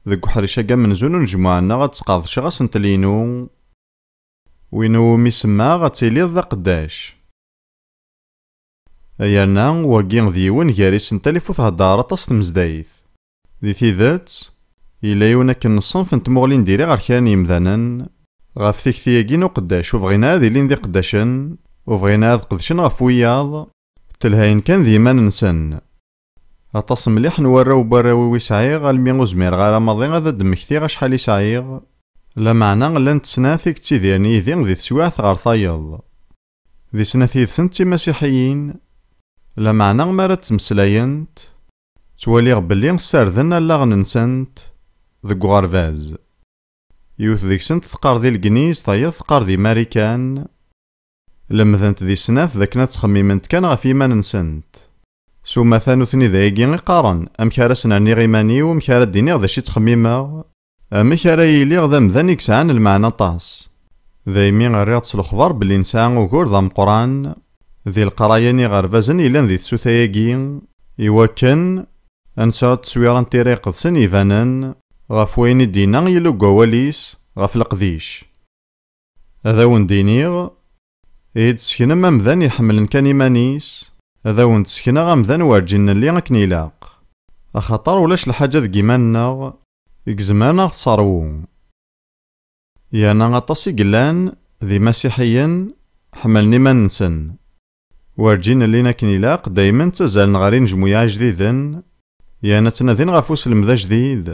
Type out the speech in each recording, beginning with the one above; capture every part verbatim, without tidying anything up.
deg uḥric-agi amenzu n unejmuɛ-nneɣ ad sqerdceɣ asentel-inu, win umi semmaɣ ad tiliḍ d aqeddac. Yerna wagi d yiwen gar isental ifu thedder aṭas tmezdayt. Di tidet, yella yiwen akken n ṣṣenf n tmuɣli n diri ɣer kra n yemdanen, ɣef tikti-agi n uqeddac ur bɣin ara ad ilin d iqeddacen, ur bɣin ara ad qedcen ɣef wiyaḍ, telhayen kan d yiman-nsen. Aṭas mliḥ n warraw n warraw-iw i sɛiɣ, almi ur zmireɣ ara maḍi ad d-mmektiɣ acḥal i sɛiɣ, lameɛna llant snat i yettidiren yid-i di teswiɛt ɣer tayeḍ. Di snat yid-sent d timasiḥiyin, lameɛna mi ara ttmeslayent, ttwaliɣ belli ssarden allaɣen-nsent deg uɣerbaz. Yiwet deg-sent teqqar di Legliz, tayeḍ teqqar di Marikan. Lemdent di snat d akken ad ttxemmiment kan ɣef yiman-nsent. S umata nutni d ayagi i qqaren, amek ara s-nerniɣ iman-iw, amek ara d-iniɣ d acu i ttxemmimeɣ? Amek ara yiliɣ d amdan i yesɛan lmeɛna aṭas? Daymi rriɣ-d s lexbar belli nesɛa ugur d ameqqran di leqraya n yiɣerbazen yellan di tsuta-agi, iwakken ad nesɛu tteswira n Tira Iqedsen ibanen ɣef wayen i d-yenna Yillu deg wawal-is ɣef leqdic. Ad awen-d-iniɣ, i d-tesseknem amdan iḥemmlen kan iman-is, ad awen-d-sekneɣ amdan werǧin nelli akken ilaq. Axaṭer ulac lḥaǧa deg iman-nneɣ i izemren ad ɣ-tesserwu. Yerna aṭas i yellan d imasiḥiyen ḥemmlen iman-nsen. Werǧin llin akken ilaq, daymen ttazzalen ɣer inejmuyaɛ ijdiden, yerna ttnadin ɣef uselmed ajdid,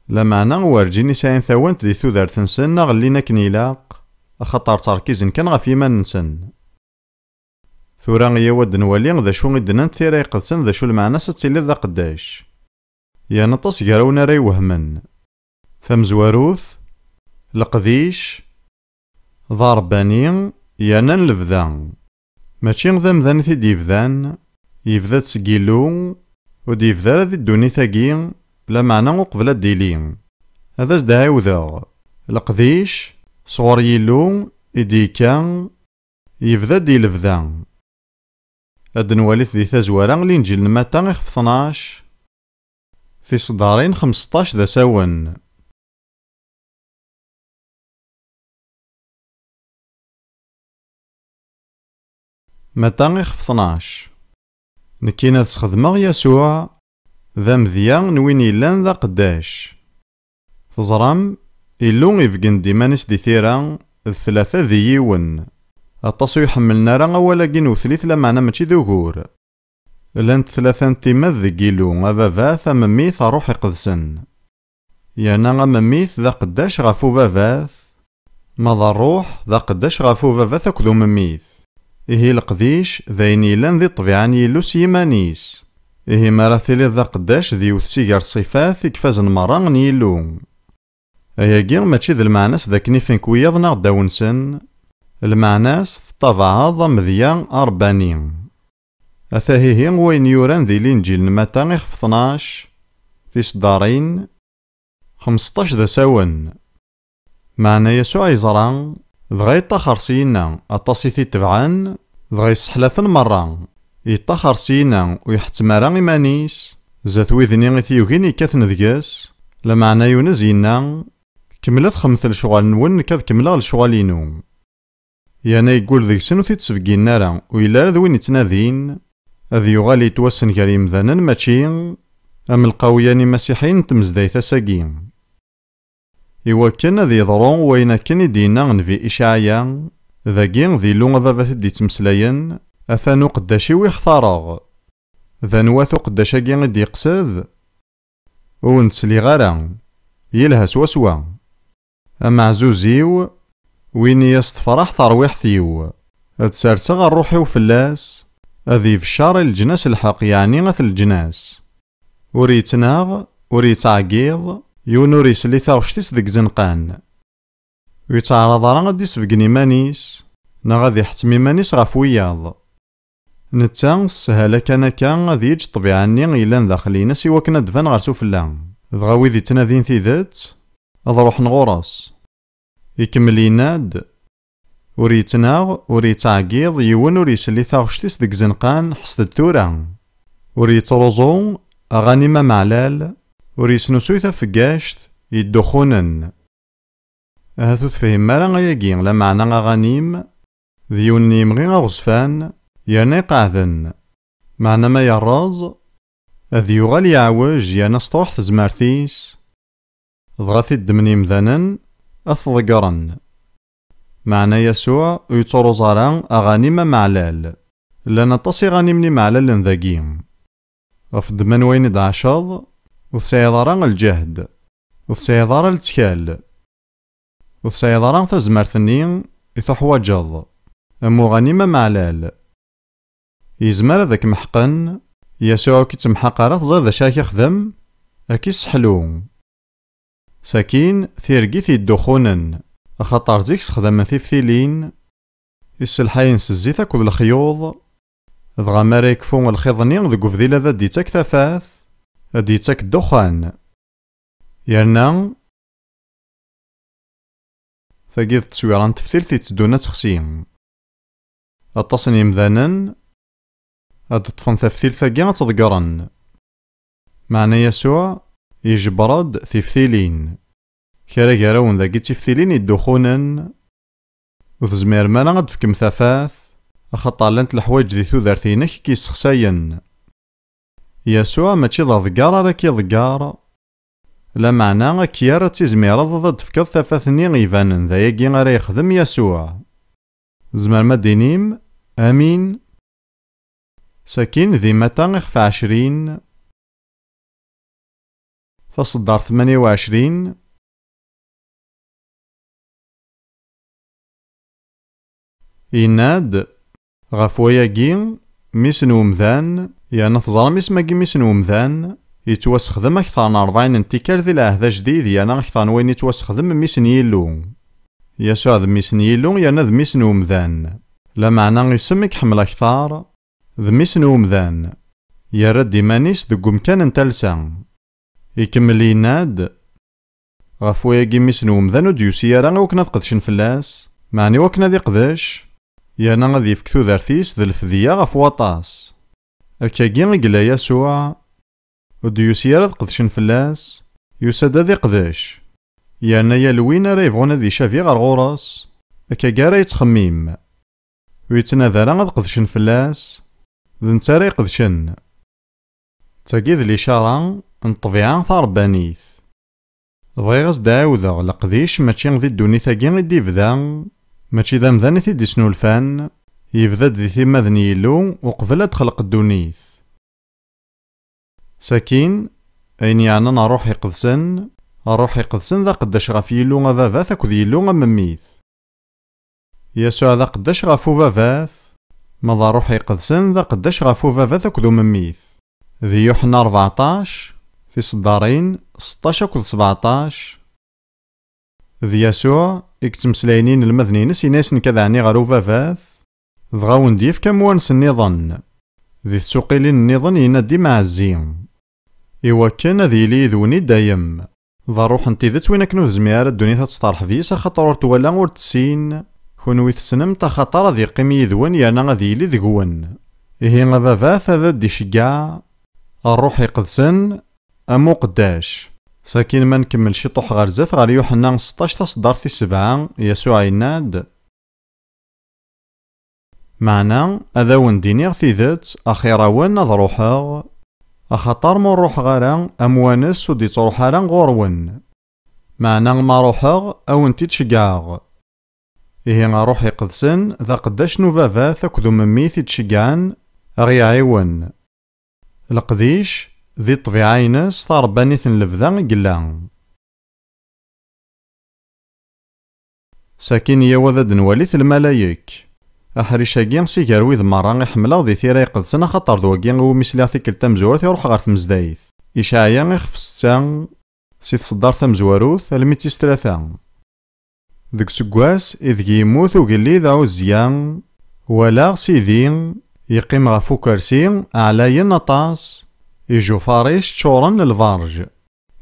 lameɛna werǧin i sɛin tawant di tudert-nsen neɣ llin akken ilaq, axaṭer tterkizen kan ɣef yiman-nsen. Tura iyaw ad d-nwali d acu i d-nnant Tira Iqedsen d acu lmeɛna-s ad tiliḍ d aqeddac. Yerna aṭas gar-awen ara iwehmen. Tamezwarut, leqdic, d aṛebbani yerna n lebda. Mačči d amdan i t-id-yebdan, yebda-d seg Yillu, ur d-yebda ara di ddunit-agi, lameɛna uqbel ad d-yili. Ad as-d-ɛiwdeɣ, leqdic, sɣur Yillu i d-yekka, yebda-d i lebda. Ad d-nwalit di tazwara Linǧil n Mata ixef tnac, tiseddarin xmesṭac d asawen. Mata ixef tnac. Nekkini ad sxedmeɣ Yasuɛ d amedya n win yellan d aqeddac. Teẓram, Illu ibeggen-d iman-is di tira d tlata di yiwen. Aṭas ur iḥemmlen ara awal-agi n wetlit, lameɛna mačči d ugur. Llant tlata n timmad deg Illu, a Baba, a Memmi, a Ṛṛuḥ Iqedsen. Yerna a Memmi-t d aqeddac ɣef ubabat, ma d Ṛṛuḥ d aqeddac ɣef ubabat akked umemmi-t. Ihi leqdic d ayen yellan di ṭṭbiɛa n Yillu s yiman-is. Ihi mi ara tiliḍ d aqeddac d yiwet si gar ṣṣifat i ifazen meṛṛa n Yillu. Ayagi mačči d lmeɛna-s d akken ifen-k wiyaḍ neɣ ddaw-nsen, lmeɛna-s tettabaɛeḍ amedya aṛebbani. Ata ihi wayen yuran di Linǧil n Mata ixef tnac, tiseddarin, xmesṭac d asawen. Meɛna Yasuɛ yeẓra, dɣa yeṭṭaxer syenna aṭas i t-itebɛen, dɣa yesseḥla-ten meṛṛa. Yeṭṭaxer syenna ur iḥettem ara iman-is zdat wid-nni i t-yugin yekkaten deg-s, lameɛna Yunez yenna, kemmlet xedmet lecɣal-nwen, nekk ad kemmleɣ lecɣal-inu. Yerna yeggul deg-sen ur t-id-sbegginen ara, ur yelli ara d win yettnadin ad yuɣal yettwassen gar yemdanen, mačči am lqawya n imasiḥiyen n tmezdayt ass-agi. Iwakken ad yeḍru wayen akken i d-yenna nnbi Icɛaya, dagi d Illu a Baba i d-yettmeslayen, atan uqeddac-iw i xtareɣ. D anwa-t uqeddac-agi i d-yeqsed? Ur wen-d-sliɣ ara. Yelha swaswa. Ameɛzuz-iw, win i as-tefreḥ terwiḥt-iw, ad serseɣ ṛṛuḥ-iw fell-as, ad ibeccer i leǧnas lḥeqq, yeɛni at leǧnas. Ur yettnaɣ, ur yettɛeggiḍ, yiwen ur isell i taɣect-is deg izenqan. Ur yettɛaraḍ ara ad d-isbeggen iman-is, neɣ ad iḥettem iman-is ɣef wiyaḍ. Netta, s sshala kan akka, ad yeǧǧ ṭṭbiɛa-nni yellan daxel-ines i wakken ad d-tban ɣer sufella. Dɣa wid yettnadin tidet, ad ruḥen ɣur-s. Ikemmel yenna-d, ur yettnaɣ, ur yettɛeggiḍ, yiwen ur isell i taɣect-is deg izenqan, ḥesset-d tura. Ur yettruẓu, aɣanim ameɛlal, ur yesnusuy tafeggact, yedduxxunen. Ahat ur tefhimem ara ayagi, lameɛna aɣanim d yiwen n yimɣi aɣezfan yerna iqeɛden, meɛna ma yerreẓ, ad yuɣal yeɛwej yerna s truḥ tezmert-is, dɣa t-id-ddmen yemdanen, ad t-ḍeggren. Meɛna Yasuɛ ur yettruẓ ara aɣanim ameɛlal. Llan aṭas iɣanimen imeɛlalen dagi. Ɣef ddemma n wayen i d-tɛaceḍ, ur tesɛiḍ ara lǧehd, ur tesɛiḍ ara lettkal, ur tesɛiḍ ara tazmert-nni i tuḥwaǧeḍ, am uɣanim ameɛlal. Yezmer ad k-meḥqen, Yasuɛ ur k-ittemḥaq ara, teẓriḍ d acu ara k-ixdem? Ad k-isseḥlu. Sakin, tirgit yedduxxunen, axaṭer zik sexdamen tiftilin, isselḥayen s zzit akked lexyuḍ, dɣa mi ara yekfu lxiḍ-nni deg ubdil ad d-ittak tafat, ad d-ittak ddexxan. Yerna, tagi d tteswira n teftilt itteddun ad texsi. Aṭas n yemdanen ad ṭṭfen taftilt-agi ad tt-ḍeggren. Meɛna Yasuɛ ijebber-d tiftilin. Kra gar-awen dagi d tiftilin yedduxxunen, ur tezmirem ara ad d-tefkem tafat, axaṭer llant leḥwayeǧ di tudert-inek i k-yessexsayen. Yasuɛ mačči d aḍeggar ara k-iḍegger, lameɛna ad k-yerr ad tizmireḍ ad d-tefkeḍ tafat-nni ibanen d ayagi ara yexdem Yasuɛ. Tzemrem ad d-tinim, Amin. Sakin di Mata ixef ɛecrin, taṣeddart tmanya u ɛecrin, yenna-d, ɣef wayagi, mmi-s n umdan, yerna teẓram isem-agi mmi-s n umdan, yettwasexdem akteṛ n ṛebɛin n tikkal di lɛehd ajdid, yerna akteṛ n wayen yettwasexdem mmi-s n Yillu. Yasuɛ d mmi-s n Yillu yerna d mmi-s n umdan. Lameɛna isem i iḥemmel akteṛ d mmi-s n umdan. Yerra-d iman-is deg umkan n talsa. Ikemmel yenna-d, ɣef wayagi mmi-s n umdan ur d-yusi ara i wakken ad qedcen fell-as, meɛna i wakken ad iqdec, yerna ad yefk tudert-is d lefdeyya ɣef waṭas. Akkagi i yella Yasuɛ, ur d-yusi ara ad qedcen fell-as, yusa-d ad iqdec. Yerna yal win ara yebɣun ad icabi ɣer ɣur-s, akkagi ara yettxemmim. Ur yettnadi ara ad qedcen fell-as, d netta ara iqedcen. D tagi d licara n ṭṭbiɛa taṛebbanit. Bɣiɣ ad s-d-ɛiwdeɣ, leqdic mačči di ddunit-agi i d-ibda, mačči d amdan i t-id-isnulfan, yebda-d di timmad n Yillu uqbel ad d-texleq ddunit. Sakin, ayen yeɛnan Ṛṛuḥ Iqedsen, Ṛṛuḥ Iqedsen d aqeddac ɣef Yillu Ababat akked Yillu Amemmit. Yasuɛ d aqeddac ɣef Ubabat, ma d Ṛṛuḥ Iqedsen d aqeddac ɣef Ubabat akked Umemmit. Di Yuḥenna rbeɛṭac, tiseddarin seṭṭac akked sbeɛṭac. D Yasuɛ i yettmeslayen i yinelmaden-ines, yenna-yasen: "Nekk ad ɛniɣ ɣer Ubabat, dɣa ad wen-d-yefk amwanes nniḍen." Di tsuqilin nniḍen yenna-d: "Imɛezzi, iwakken ad yili yid-wen i dayem." D Ṛṛuḥ n tidet, win akken ur tezmir ara ddunit ad testeṛḥeb yis, axaṭer ur t-twala ur t-tessin. Kunwi tessnem-t, axaṭer ad yeqqim yid-wen yerna ad yili deg-wen. Ihi, a Baba-t ad d-iceggeɛ Ṛṛuḥ Iqedsen am uqeddac. Sakin ma nkemmel ciṭuḥ ɣer zdat, ɣer Yuḥenna seṭṭac, taṣeddart tis sebɛa, Yasuɛ yenna-d: "Meɛna, ad awen-d-iniɣ tidet, axir-awen ad ruḥeɣ, axaṭer ma ur ruḥeɣ ara, amwanes ur d-ittruḥ ara ɣur-wen. Meɛna ma ruḥeɣ, ad wen-t-id-ceggɛeɣ." Ihi, Ṛṛuḥ Iqedsen d aqeddac n Ubabat akked Umemmit i d-ceggɛen, a ɣ-iɛiwen. Leqdic, di ṭṭbiɛa-ines taṛebbanit n lebda i yella. Sakin, yyaw ad d-nwali lmalayek. Aḥric-agi, si gar wid merra i ḥemmleɣ di Tira Iqedsen, axaṭer d wagi iwumi sliɣ tikkelt tamezwarut i ruḥeɣ ɣer tmezdayt. Icɛaya ixef setta, si tṣeddart tamezwarut almi d tis tlata. Deg useggas ideg yemmut ugellid Ɛuzya, walaɣ Sidi yeqqim ɣef ukersi ɛlayen aṭas, ijufaṛ-is ččuṛen lberǧ.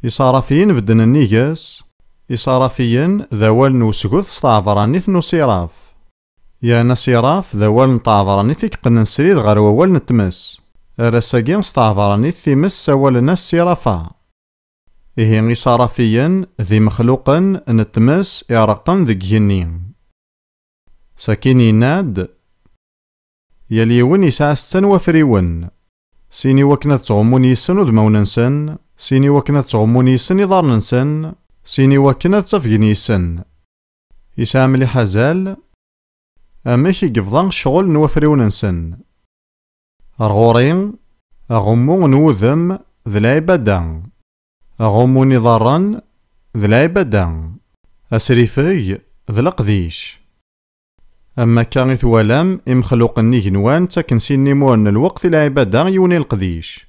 Iṣarafiyen bedden nnig-s. Iṣarafiyen d awal n usgut s tɛebranit n usiraf. Yerna asiraf d awal n tɛebranit i yeqqnen srid ɣer wawal n tmes. Ar ass-agi s tɛebranit times ssawalen-as sirafa. Ihi isarafiyen d imexluqen n tmes ireqqen deg igenni. Sakin yenna-d: Yal yiwen yesɛa setta n wafriwen, sin i wakken ad ttɣummun yes-sen udmawen-nsen, sin i wakken ad ttɣummun yes-sen iḍarren-nsen, sin i wakken ad ttafgen yes-sen. Yesɛa mliḥ azal. Amek i yebḍa ccɣel n wafriwen-nsen? Ar ɣur-i, aɣummu n wudem d lɛibada, aɣummu n iḍarren d lɛibada, asrifeg d leqdic. Am akka i twalam, imexluqen n igenwan ttaken sin n imuren n lweqt i lɛibada, yiwen i leqdic.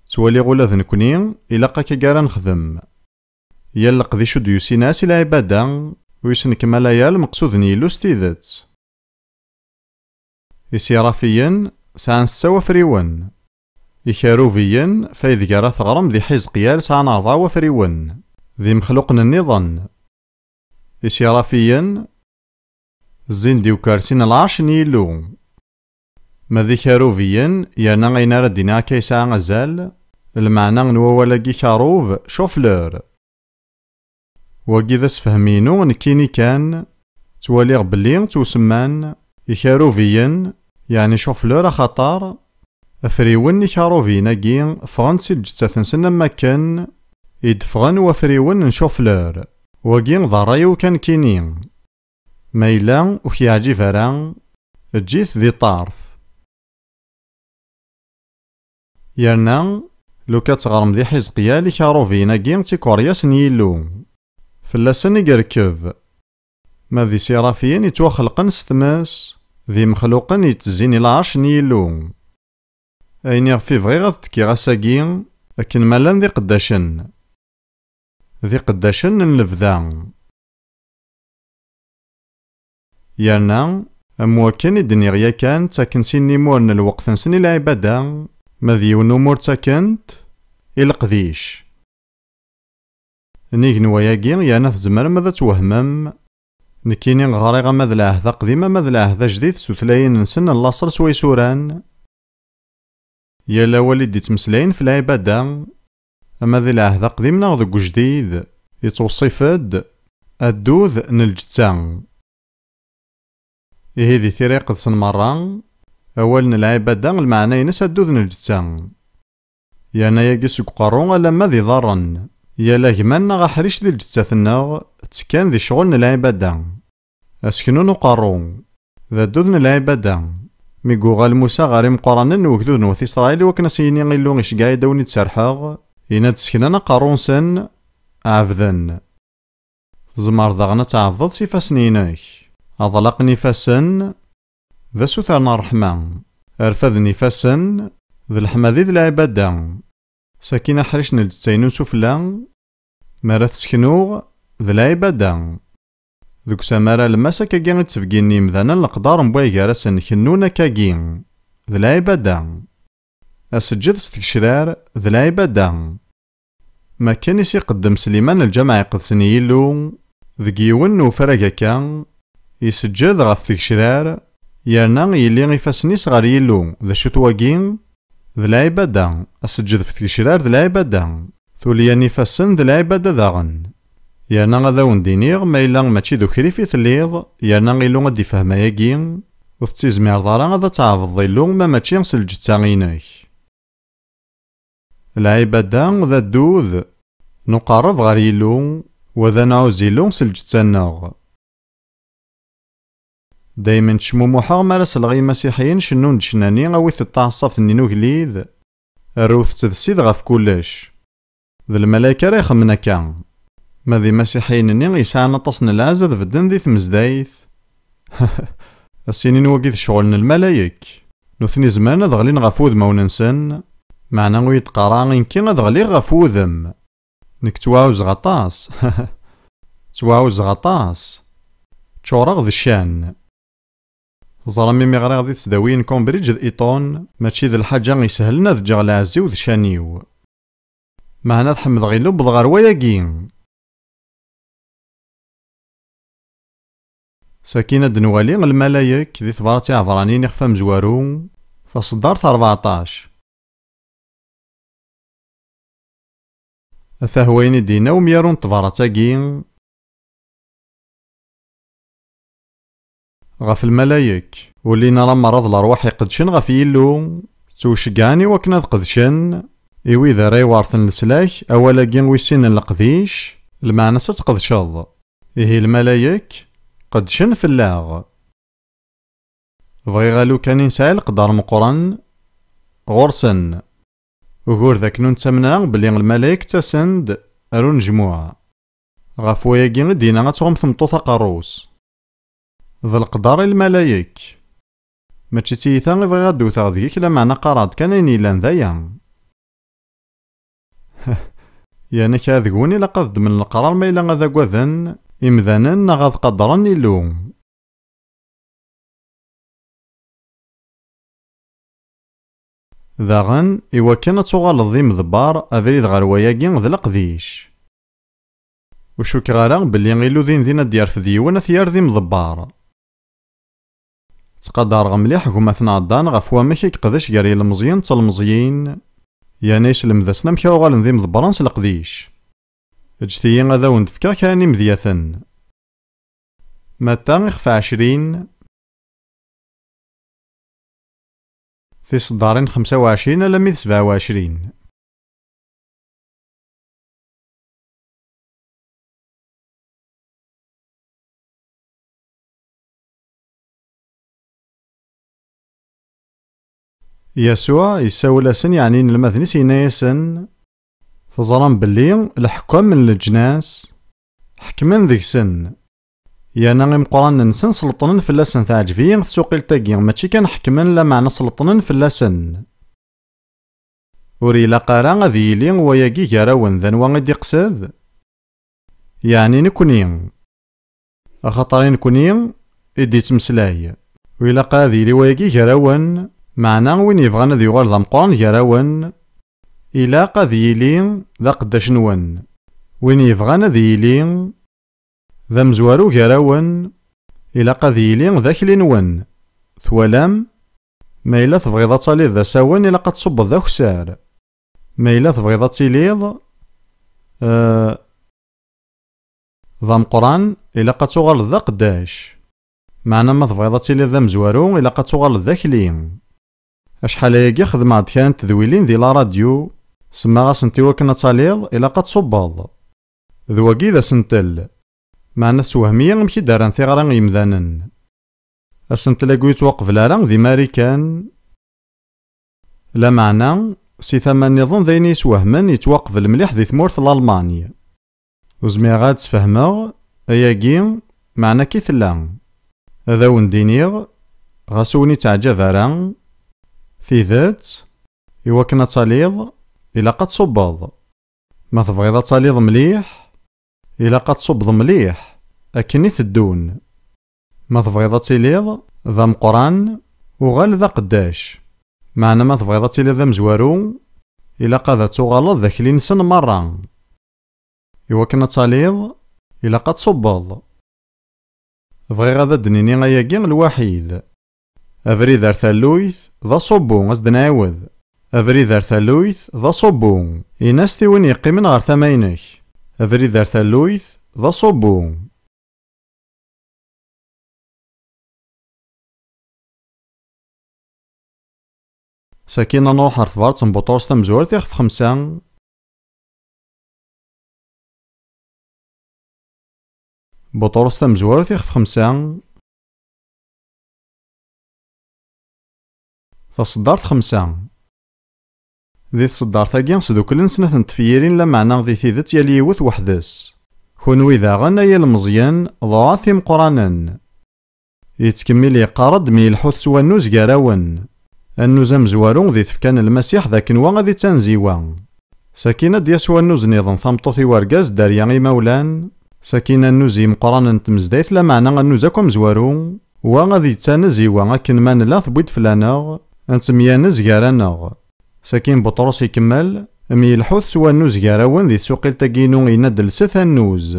Ttwaliɣ ula d nekni, ilaq akka ara nexdem. Yal leqdic ur d-yusin ara si lɛibada, ur yesnekmal ara lmeqsud n Yillu s tidet. Isirafiyen sɛan setta wafriwen. Ikarubiyen, f aydeg ara teɣrem di Ḥizqyal, sɛan ṛebɛa wafriwen. D imexluqen nniḍen. Isirafiyen zzin-d i ukersi n lɛerc n Yillu. Ma d ikarubiyen, yerna ayen ara d-iniɣ akka yesɛa azal, lmeɛna n wawal-agi karub, chauffleur. Wagi d asefhem-inu nekkini kan, ttwaliɣ belli ttwasemman ikarubiyen, yeɛni chauffleur, axaṭer afriwen n ikarubiyen-agi ffɣen-d si lǧettat-nsen am wakken i d-ffɣen wafriwen n chauffleur. Wagi d ṛṛay-iw kan nekkini. Ma yella ur k-yeɛǧib ara, eǧǧ-it di ṭṭerf. Yerna, lukan teɣrem di Ḥizqyal, ikarubiyen-agi d tikeṛyas n Yillu. Fell-asen i irekkeb. Ma d isirafiyen yettwaxelqen s tmes, d imexluqen yettezzin i lɛerc n Yillu. Ayen iɣef i bɣiɣ ad tekkiɣ ass-agi, akken ma llan d iqeddacen. D iqeddacen n lebda. Yerna, am wakken i d-nniɣ yakan, ttaken sin n imuren n lweqt-nsen i lɛibada, ma d yiwen umur ttaken-t i leqdic. Nnig n wayagi, yerna tzemrem ad twehmem. Nekkini ɣriɣ ama d Lɛehd Aqdim ama d Lɛehd Ajdid s tutlayin-nsen n laṣel swayes uran. Yal awal i d-ittmeslayen f lɛibada, ama di Lɛehd Aqdim neɣ deg Ujdid, yettweṣṣif-d addud n lǧetta. Ihi di Tira Iqedsen merra, awal n lɛibada lmeɛna-ines addud n lǧetta. Yerna yagi seg uqerru alamma d iḍarren, yal agman neɣ aḥric di lǧettat-nneɣ ttekkan di ccɣel n lɛibada. Aseknu n uqerru d addud n lɛibada. Mi yuɣal Musa ɣer imeqqranen n wegdud n wat Isṛayil i wakken ad s-yini i Yillu iceggeɛ-iyi-d a wen-id-serḥeɣ, yenna-d seknan aqerru-nsen, ɛebden. Tzemreḍ daɣen ad tɛebdeḍ s ifassen-inek. Aḍlaq n ifassen d asuter n ṛṛeḥma. Rfad n ifassen d leḥmadi d lɛibada. Sakin aḥric n lǧetta-inu sufella, mi ara t-seknuɣ, d lɛibada. Deg usamar alemmas akkagi i d-ttbegginnen yimdanen leqder n way gar-asen kennun akkagi, d lɛibada. Aseǧǧed s tgecrar, d lɛibada. Makken i s-iqeddem Sliman lǧameɛ iqedsen i Yillu, deg yiwen n ufrag akka, iseǧǧed ɣef tgecrar, yerna yelli ifassen-is ɣer Yillu. D acu-t wagi? D lɛibada. Aseǧǧed ɣef tgecrar d lɛibada. Tulya n ifassen d lɛibada daɣen. Yerna ad awen-d-iniɣ, ma yella mačči d ukrif i telliḍ, yerna Illu ad d-ifhem ayagi, ur tettizmireḍ ara ad tɛebdeḍ Illu ma mačči s lǧetta-inek. Lɛibada d addud n uqerreb ɣer Yillu, wa d ad nɛuzz Illu s lǧetta-nneɣ. Daymen ttcmumuḥeɣ mi ara sleɣ i imasiḥiyen cennun-d ccna-nni, awit-d taɛeṣṣabt-nni n ugellid, rrut-tt d Ssid ɣef kullec. D lmalayek ara ixemmen akka. Ma d imasiḥiyen-nni yesɛan aṭas n lɛezz ad bedden di tmezdayt, ad s-inin wagi d ccɣel n lmalayek. Nutni zemren ad ɣlin ɣef wudmawen-nsen, meɛna ur yi-d-qqar ara i nekki ad ɣliɣ ɣef wudem. Nekk ttwaɛuzeɣ aṭas. Ttwaɛuzeɣ aṭas. Ččureɣ d ccan. Teẓram imi ɣriɣ di tesdawiyin n Cambridge d Eton, mačči d lḥaǧa isehlen ad ǧǧeɣ lɛezz-iw d ccan-iw. Meɛna ad ḥemdeɣ Illu wwḍeɣ ɣer wayagi. Sakin ad nwali lmalayek di tebrat Iɛebṛaniyen ixef amezwaru, taṣeddart rbeɛṭac. Ata wayen i d-yenna umyaru n tebrat-agi ɣef lmalayek, ur llin ara merra d lerwaḥ iqedcen ɣef Yillu, ttwceggɛen i wakken ad qedcen i wid ara iwerten leslak, awal-agi wis sin n leqdic, lmeɛna-s ad tqedceḍ. Ihi lmalayek qedcen fell-aɣ. Bɣiɣ a lukan i nesɛi leqder meqqren ɣur-sen. Ugur d akken ur nettamen ara belli lmalayek ttasen-d ar unejmuɛ. Ɣef wayagi i d-yenna ad tɣum tmeṭṭut aqerru-s. D leqder i lmalayek. Mačči d tiyita i bɣiɣ ad d-wteɣ deg-k, lameɛna qqareɣ-d kan ayen yellan d aya. Yerna kra deg-wen ilaq ad ddmen leqrar ma yella ad agaden imdanen neɣ ad qadren Illu. Daɣen, iwakken ad tuɣaleḍ d imḍebber, abrid ɣer wayagi d leqdic. Ur cukkeɣ ara belli Illu din din ad d-yerfed yiwen ad t-yerr d imḍebber. Ttqadareɣ mliḥ gma-tneɣ Dan ɣef wamek i yeqdec gar yilmeẓyen d telmeẓyin, yerna yeslemd-asen amek ara uɣalen d imḍebbren s leqdic. Ǧǧet-iyi ad awen-d-fkeɣ kra n imedyaten. Matta ixef ɛecrin, tiseddarin xemsa u ɛecrin alammi d sebɛa u ɛecrin. Yasuɛ yessawel-asen, yeɛni inelmaden-is, yenna-yasen: Teẓram belli leḥkam n leǧnas ḥekmen deg-sen. Yerna imeqqranen-nsen sleṭnen fell-asen. Teɛǧeb-iyi tsuqilt-agi, mačči kan ḥekmen, lameɛna sleṭnen fell-asen. Ur ilaq ara ad yili wayagi gar-awen, d anwa i d-iqsed? Yeɛni nekni. Axaṭer i nekni i d-ittmeslay. Ur ilaq ara ad yili wayagi gar-awen, meɛna win yebɣan ad yuɣal d ameqqran gar-awen, ilaq ad yili d aqeddac-nwen. Win yebɣan ad yili d amezwaru gar-awen, ilaq ad yili d akli-nwen. Twalam? Ma yella tebɣiḍ ad taliḍ d asawen, ilaq ad tṣubbeḍ d akessar. Ma yella tebɣiḍ ad tiliḍ, eh, d ameqqran, ilaq ad tuɣaleḍ d aqeddac. Meɛna ma tebɣiḍ ad tiliḍ d amezwaru, ilaq ad tuɣaleḍ d akli. Acḥal ayagi xedmeɣ-d kra n tedwilin di la radio, semmaɣ-asent i wakken ad taliḍ, ilaq ad tṣubbeḍ. D wagi i d asentel. Meɛna tessewhem-iyi amek i d-rran tiɣri n yimdanen. Asentel-agi ur yettwaqbel ara di Marikan. Lameɛna, si tama nniḍen d ayen i yeswehmen, yettwaqbel mliḥ di tmurt n Lalman. Ur zmireɣ ad d-sfehmeɣ ayagi, meɛna akka i tella. Ad awen-d-iniɣ, ɣas ur wen-itteɛǧab ara, tidet, i wakken ad taliḍ, ilaq ad tṣubbeḍ. Ma tebɣiḍ ad taliḍ mliḥ, ilaq ad tṣubbeḍ mliḥ akken i teddun. Ma tebɣiḍ ad tiliḍ d ameqqran, uɣal d aqeddac. Meɛna ma tebɣiḍ ad tiliḍ d amezwaru, ilaq ad tuɣaleḍ d akli-nsen merra. I wakken ad taliḍ, ilaq ad tṣubbeḍ. Bɣiɣ ad d-nini ayagi lwaḥid. Abrid ar talluit d aṣubbu, ad s-d-nɛiwed. Abrid ar talluit d aṣubbu. Ini-as-t i win yeqqimen ɣer tama-inek. Abrid ar talluit d aṣubbu. Sakin ad nruḥ ɣer tebrat n Buṭrus tamezwarut ixef xemsa. Buṭrus tamezwarut ixef xemsa. Taṣeddart xemsa. Di tṣeddart-agi sduklen snat n tefyirin, lameɛna di tidet yal yiwet weḥd-s. Kunwi daɣen, ay ilmeẓyen, ḍuɛat imeqqranen. Yettkemmil yeqqar-d mi yelḥut s wannuz gar-awen. Annuz amezwaru di tefka n Lmasiḥ d akken wa ad ittanez i wa. Sakin ad d-yas wannuz nniḍen, tameṭṭut i wergaz, dderya imawlan. Sakin annuz imeqqranen n tmezdayt, lameɛna annuz akk amezwaru, wa ad yettanez i wa akken ma nella tewwi-d fell-aneɣ, ad nettemyanez gar-aneɣ. Sakin Buṭrus ikemmel, mi yelḥut s wannuz gar-awen di tsuqilt-agi-inu yenna-d lset annuz.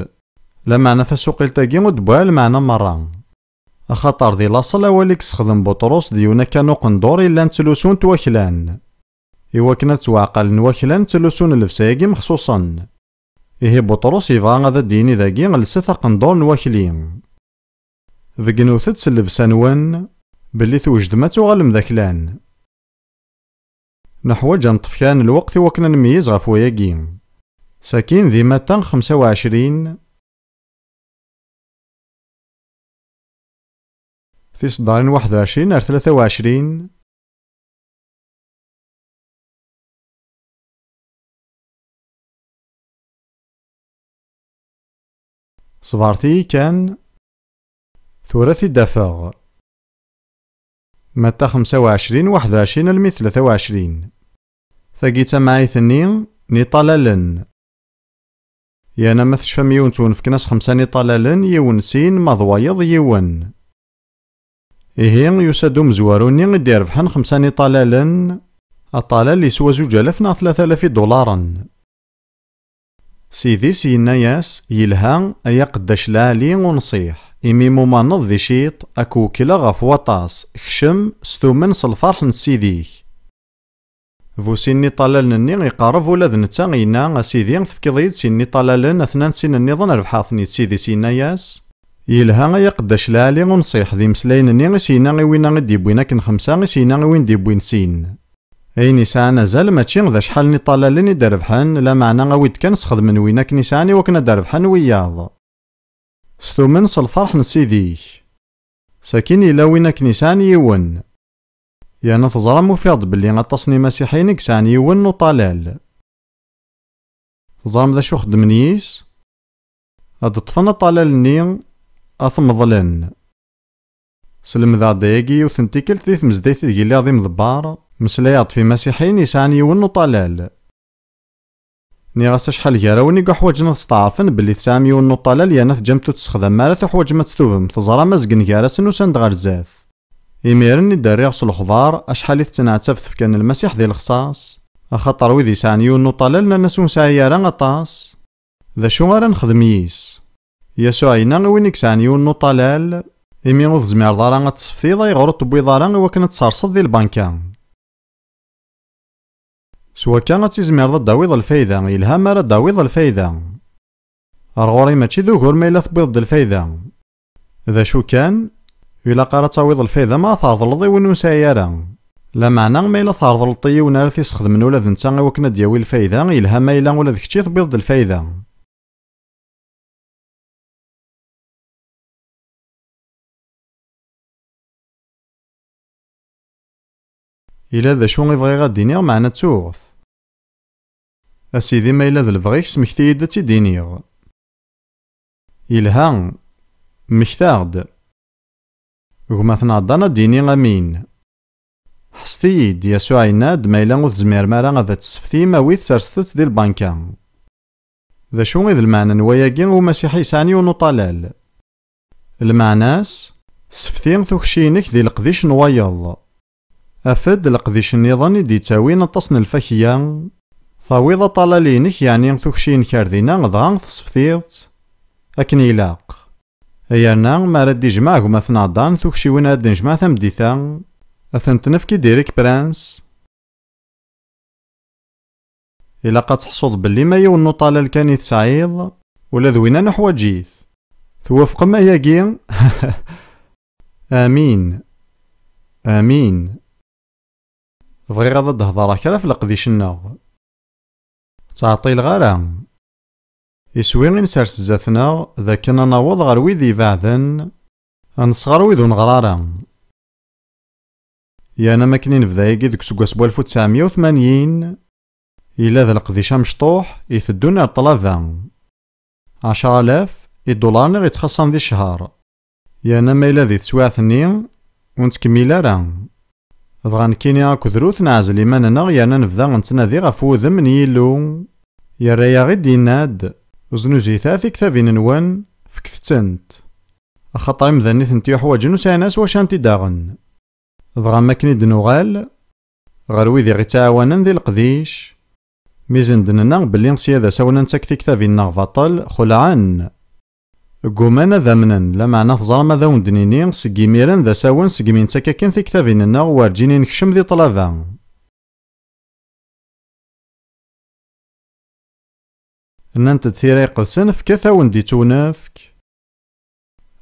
Lameɛna tasuqilt-agi ur d-tewwi ara lmeɛna merra. Axaṭer di laṣel awal i yessexdem Buṭrus d yiwen akka n uqendur i llan ttlusun-t waklan. I wakken ad ttwaɛqalen waklan ttlusun llebsa-agi mexṣuṣen. Ihi Buṭrus yebɣa ad d-yini dagi: lset aqendur n wakli. Beggnet-d s llebsa-nwen, belli twejdem ad tuɣalem d aklan. Neḥwaǧ ad neṭṭef kra n lweqt i wakken ad nmeyyez ɣef wayagi. Sakin di Matta xemsa u ɛecrin, tiseddarin waḥed u ɛecrin ar tlata u ɛecrin. Ṣebret-iyi kan, tura ad t-id-afeɣ. Matta xemsa u ɛecrin, waḥed u ɛecrin almi d tlata u ɛecrin. Tagi d tamɛayt-nni n iṭalalen. Yerna ma tecfam yiwen ttwenfken-as xemsa n iṭalalen, yiwen sin, ma d wayeḍ yiwen. Ihi, yusa-d umezwaru-nni i d-irebḥen xemsa n iṭalalen, aṭalal yeswa zuǧ alaf neɣ tlata alaf idularen. Ssid-is yenna-yas: yelha, ay aqeddac lɛali unṣiḥ, imi mumaneḍ di ciṭ, ad k-wekkleɣ ɣef waṭas, kcem, stumen s lferḥ n ssid-ik. Bu sin n iṭalalen-nni iqerreb ula d netta, yenna: a sidi, tefkiḍ-iyi-d sin n iṭalalen, atnan sin nniḍen rebḥeɣ-ten-id. Ssid-is yenna-yas: yelha, ay aqeddac lɛali unṣiḥ, d imeslayen-nni i s-yenna i winna i d-yewwin akken xemsa, i s-yenna i win d-yewwin sin. Ayen yesɛan azal mačči d acḥal n iṭalalen i d-rebḥen, lameɛna awi-d kan sxedmen win akken i sɛan i wakken ad d-rebḥen wiyaḍ. Stumen s lferḥ n ssid-ik. Sakin yella win akken yesɛan yiwen. Yerna teẓram, ufiɣ-d belli aṭas n imasiḥiyen i yesɛan yiwen n uṭalal. Teẓram d acu xeddmen yis? Ad ṭṭfen aṭalal-nni, ad t-meḍlen. Slemdeɣ-d ayagi yiwet n tikkelt di tmezdayt ideg lliɣ d imḍebber, meslayeɣ-d f imasiḥiyen yesɛan yiwen n uṭalal. Nniɣ-as acḥal gar-awen i yuḥwaǧen ad steɛṛfen belli tesɛam yiwen n uṭalal yerna teǧǧam-t ur t-tessexdamem ara, tuḥwaǧem ad t-testubem, teẓram azgen gar-asen usan-d ɣer zdat. Imiren i d-rriɣ s lexbar acḥal i tettneɛtab tefka n Lmasiḥ di lexṣaṣ, axaṭer wid yesɛan yiwen n uṭalal nnan-as ur nesɛi ara aṭas. D acu ara nexdem yis? Yasuɛ yenna i win i yesɛan yiwen n uṭalal, imi ur tezmireḍ ara ad t-tesseftiḍ, ayɣer ur t-tewwiḍ ara i wakken ad t-tserseḍ di lbanka? S wakka ad tizmireḍ ad d-tawiḍ lfayda, yelha mi ara d-tawiḍ lfayda. Ar ɣur-i mačči d ugur ma yella tewwiḍ-d lfayda. D acu kan, ilaq ara tawiḍ lfayda ma terḍleḍ i win ur nesɛi ara. Lameɛna ma yella terḍleḍ i yiwen ara t-isexdmen ula d netta i wakken ad d-yawi lfayda, yelha ma yella ula d kečči tewwiḍ-d lfayda. Ila d acu i bɣiɣ ad d-iniɣ, meɛna ttuɣ-t. A sidi, ma yella d lebɣi-k, smekti-yi-d ad tt-id-iniɣ. Yelha, mmektaɣ-d. Gma-tneɣ Dan ad d-yini amin. Ḥesset-iyi-d, Yasuɛ yenna-d, ma yella ur tezmirem ara ad tt-tesseftim, awit serset-tt di lbanka. D acu i d lmeɛna n wayagi i umasiḥi yesɛan yiwen uṭalal? Lmeɛna-s, sefti tukci-inek di leqdic n wayeḍ. Af-d leqdic nniḍen i d-ittawin aṭas n lfakya, tawiḍ aṭalal-inek, yeɛni tukci-inek ar dinna, dɣa tesftiḍ-tt akken ilaq. Yerna mi ara d-ijmeɛ gma-tneɣ Dan tukciwin ara d-nejmeɛ tameddit-a, ad tent-nefk i Derek Prince. Ilaq ad teḥṣuḍ belli ma yiwen n uṭalal kan i tesɛiḍ, ula d winna nuḥwaǧ-it. Twufqem ayagi? Amin. Amin. Bɣiɣ ad d-hedṛeɣ kra ɣef leqdic-nneɣ. Ur ttɛeṭṭileɣ ara. Iswi i nsers zdat-neɣ d akken ad naweḍ ɣer wid ibeɛden, ad nesɣer wid ur neɣri ara. Yerna am akken i nebda ayagi deg useggas n walef u tesɛemya u tmanyin, yella d leqdic amecṭuḥ iteddun ar ṭṭlaba. Ɛecra alaf idularen i ɣ-ittxaṣṣan di ccher. Yerna ma yella di teswiɛt-nni, ur nettkemmil ara. Dɣa nekkini akked Rut neɛzel iman-nneɣ yerna nebda nettnadi ɣef wudem n Yillu. Yerra-yaɣ-id yenna-d, "Znuzit-a tiktabin-nwen, fket-tent. Axaṭer imdanen i tent-yuḥwaǧen ur sɛin ara s wacu ara tent-id-aɣen." Dɣa am akken i d-nuɣal, ɣer wid i ɣ-ittɛawanen di leqdic, mi sen-d-nenna belli sya d asawen ad nettak tiktabin-nneɣ baṭel, xelɛen. Gguman ad amnen, lameɛna teẓram ad awen-d-nini, seg imiren d asawen segmi nettak akken tiktabin-nneɣ werǧin i nekcem di ṭṭlaba. Nnant-d tira iqedsen, fket, a wen-d-ittunefk.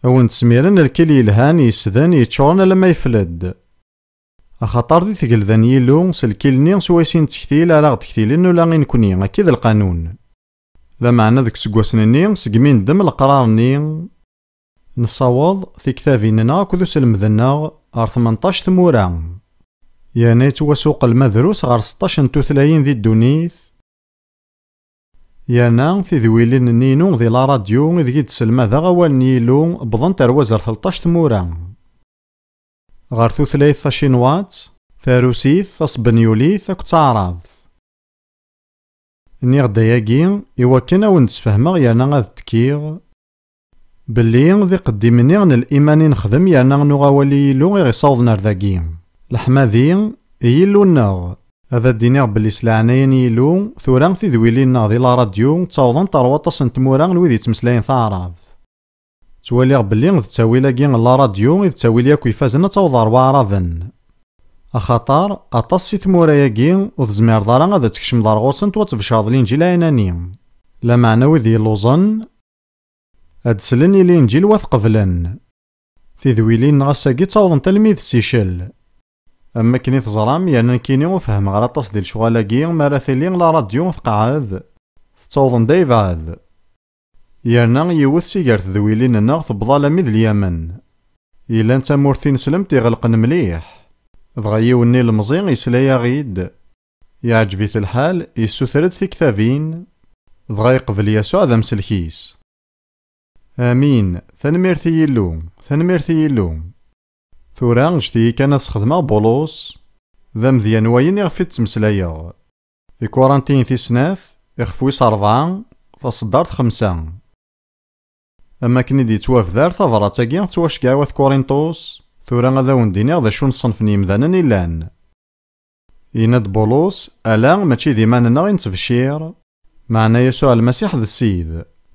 A wen-d-smiren lkil yelhan, yesden, yeččuren alamma yefled. Axaṭer di tgelda n Yillu, s lkil-nni swayes i nettektil ara ɣ-d-ktilen ula i nekni, akka i d lqanun. Lameɛna deg iseggasen-nni, segmi neddem leqrar-nni, nessaweḍ tiktabin-nneɣ akked uselmed-nneɣ ɣer tmenṭac tmura. Yerna yettwasuqel ma drus ɣer seṭṭac n tutlayin di ddunit. Yerna tidwilin-nni-inu di la radio ideg i d-sselmadeɣ awal n Yillu wwḍent ar wazar tleṭṭac tmura. Ɣer tutlayt tacinwat, tarusit, tasbenyulit akked taɛrabt. Nniɣ-d ayagi i wakken a wen-d-sfehmeɣ yerna ad ttekkiɣ belli d iqeddimen-nni n liman i nexdem yerna nuɣ awal i Yillu i ɣ-isawḍen ar dagi. Leḥmadi i Yillu-nneɣ. Ad d-iniɣ belli s leɛnaya n Yillu, tura tidwilin-nneɣ di la radio ttawḍent ar waṭas n tmura n wid yettmeslayen taɛrabt. Ttwaliɣ belli d ttawil-agi n la radio i d ttawil yakk ifazen ad taweḍ ɣer waɛraben. Axaṭer aṭas si tmura-agi ur tezmireḍ ara ad tkecmeḍ ar ɣur-sent u ad tbecreḍ Linǧil ɛinani. Lameɛna wid yelluẓen, ad slen i Linǧil u ad t-qeblen. Tidwilin-nneɣ ass-agi ttawḍent almi d Sicel. Am wakken i teẓram, yerna nekkini ur fehmeɣ ara aṭas di lecɣal-agi, mi ara tili la radio tqeɛɛed, tettaweḍ-d ay beɛd. Yerna yiwet si gar tedwilin-nneɣ tewweḍ alammi d Lyamen. Yellan d tamurt tineslemt iɣelqen mliḥ. Dɣa yiwen n ilemẓi yesla-yaɣ-id. Yeɛǧeb-it lḥal, yessuter-d tiktabin, dɣa yeqbel Yasuɛ d amsellek-is. Amin. Tanemmirt i Yillu. Tanemmirt i Yillu. Tura, ǧǧet-iyi kan ad sxedmeɣ Bulus. D amedya n wayen iɣef i d-ttmeslayeɣ. Ikurantiyen tis snat, ixef wis rebɛa, taṣeddart xemsa. Am wakken i d-yettwabdar, tabrat-agi tettwaceggeɛ i wat Kurintus. Tura ad awen-d-iniɣ d acu n ṣṣenf n yemdanen i llan. Yenna-d Bulus, ala, mačči d iman-nneɣ i nettbeccir, meɛna Yasuɛ Lmasiḥ d Ssid.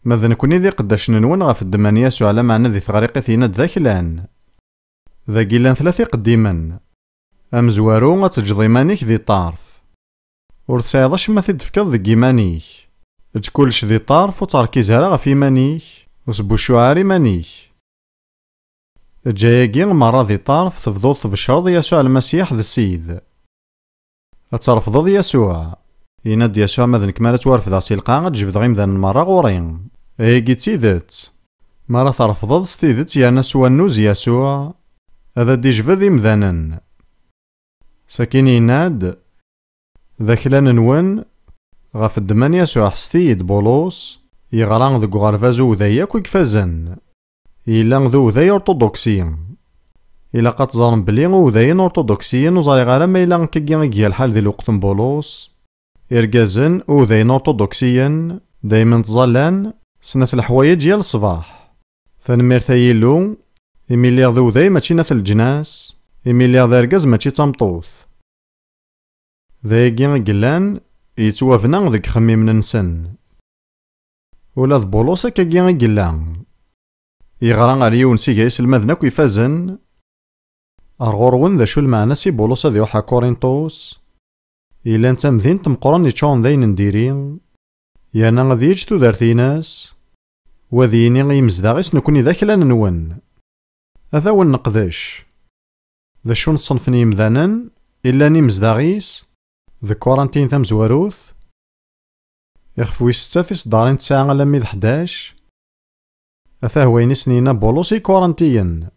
Ma d nekni d iqeddacen-nwen ɣef ddemma n Yasuɛ, lameɛna di teɣriqit yenna-d d aklan. Dagi llan tlata iqeddimen. Amezwaru, ad teǧǧeḍ iman-ik di ṭṭerf. Ur tesɛiḍ acemma t-id-tefkeḍ deg iman-ik. Eǧǧ kullec di ṭṭerf, ur ttṛekkiz ara ɣef iman-ik, ur sbuccuɛ ara iman-ik. Eǧǧ ayagi merra di ṭṭerf, tebduḍ tbeccreḍ Yasuɛ Lmasiḥ d Ssid. Ad trefdeḍ Yasuɛ. Yenna-d Yasuɛ, ma d nekk mi ara ttwarefdeɣ si lqaɛa, ad d-jebdeɣ imdanen merra ɣur-i. Ayagi d tidet. Mi ara trefdeḍ s tidet yerna s wannuz Yasuɛ, ad d-ijbed imdanen. Sakin yenna-d, d aklan-nwen, ɣef ddemma n Yasuɛ ḥesset-iyi-d Bulus, yeɣra deg uɣerbaz uwday akk i ifazen. Yella d uwday urṭuduksi. Ilaq ad teẓrem belli uwdayen urṭuduksiyen ur ẓriɣ ara ma yella akkagi i iga lḥal di lweqt n Bulus. Irgazen, uwdayen urṭuduksiyen, daymen ttẓallan snat leḥwayeǧ yal ṣṣbeḥ. Tanemmirt ay Illu, imi lliɣ d uwday mačči n at leǧnas, imi lliɣ d argaz mačči d tameṭṭut. D ayagi i yellan yettwabna deg ixemmimen-nsen. Ula d Bulus akkagi i yella. Yeɣra ar yiwen si gar iselmaden akk ifazen. Ar ɣur-wen d acu lmeɛna si Bulus ad iruḥ ar Kurintus? Yellan d tamdint meqqren yeččuren d ayen n diri, yerna ad yeǧǧ tudert-ines, u ad yini i yimezdaɣ-is nekni d aklan-nwen. Ad awen-neqdec. D acu n ṣṣenf n yimdanen i llan imezdaɣ-is deg Kurantiyen tamezwarut? Ixef wis setta tiseddarin tesɛa alammi d ḥdac. Atah wayen i sen-yenna Bulus i Kurantiyen.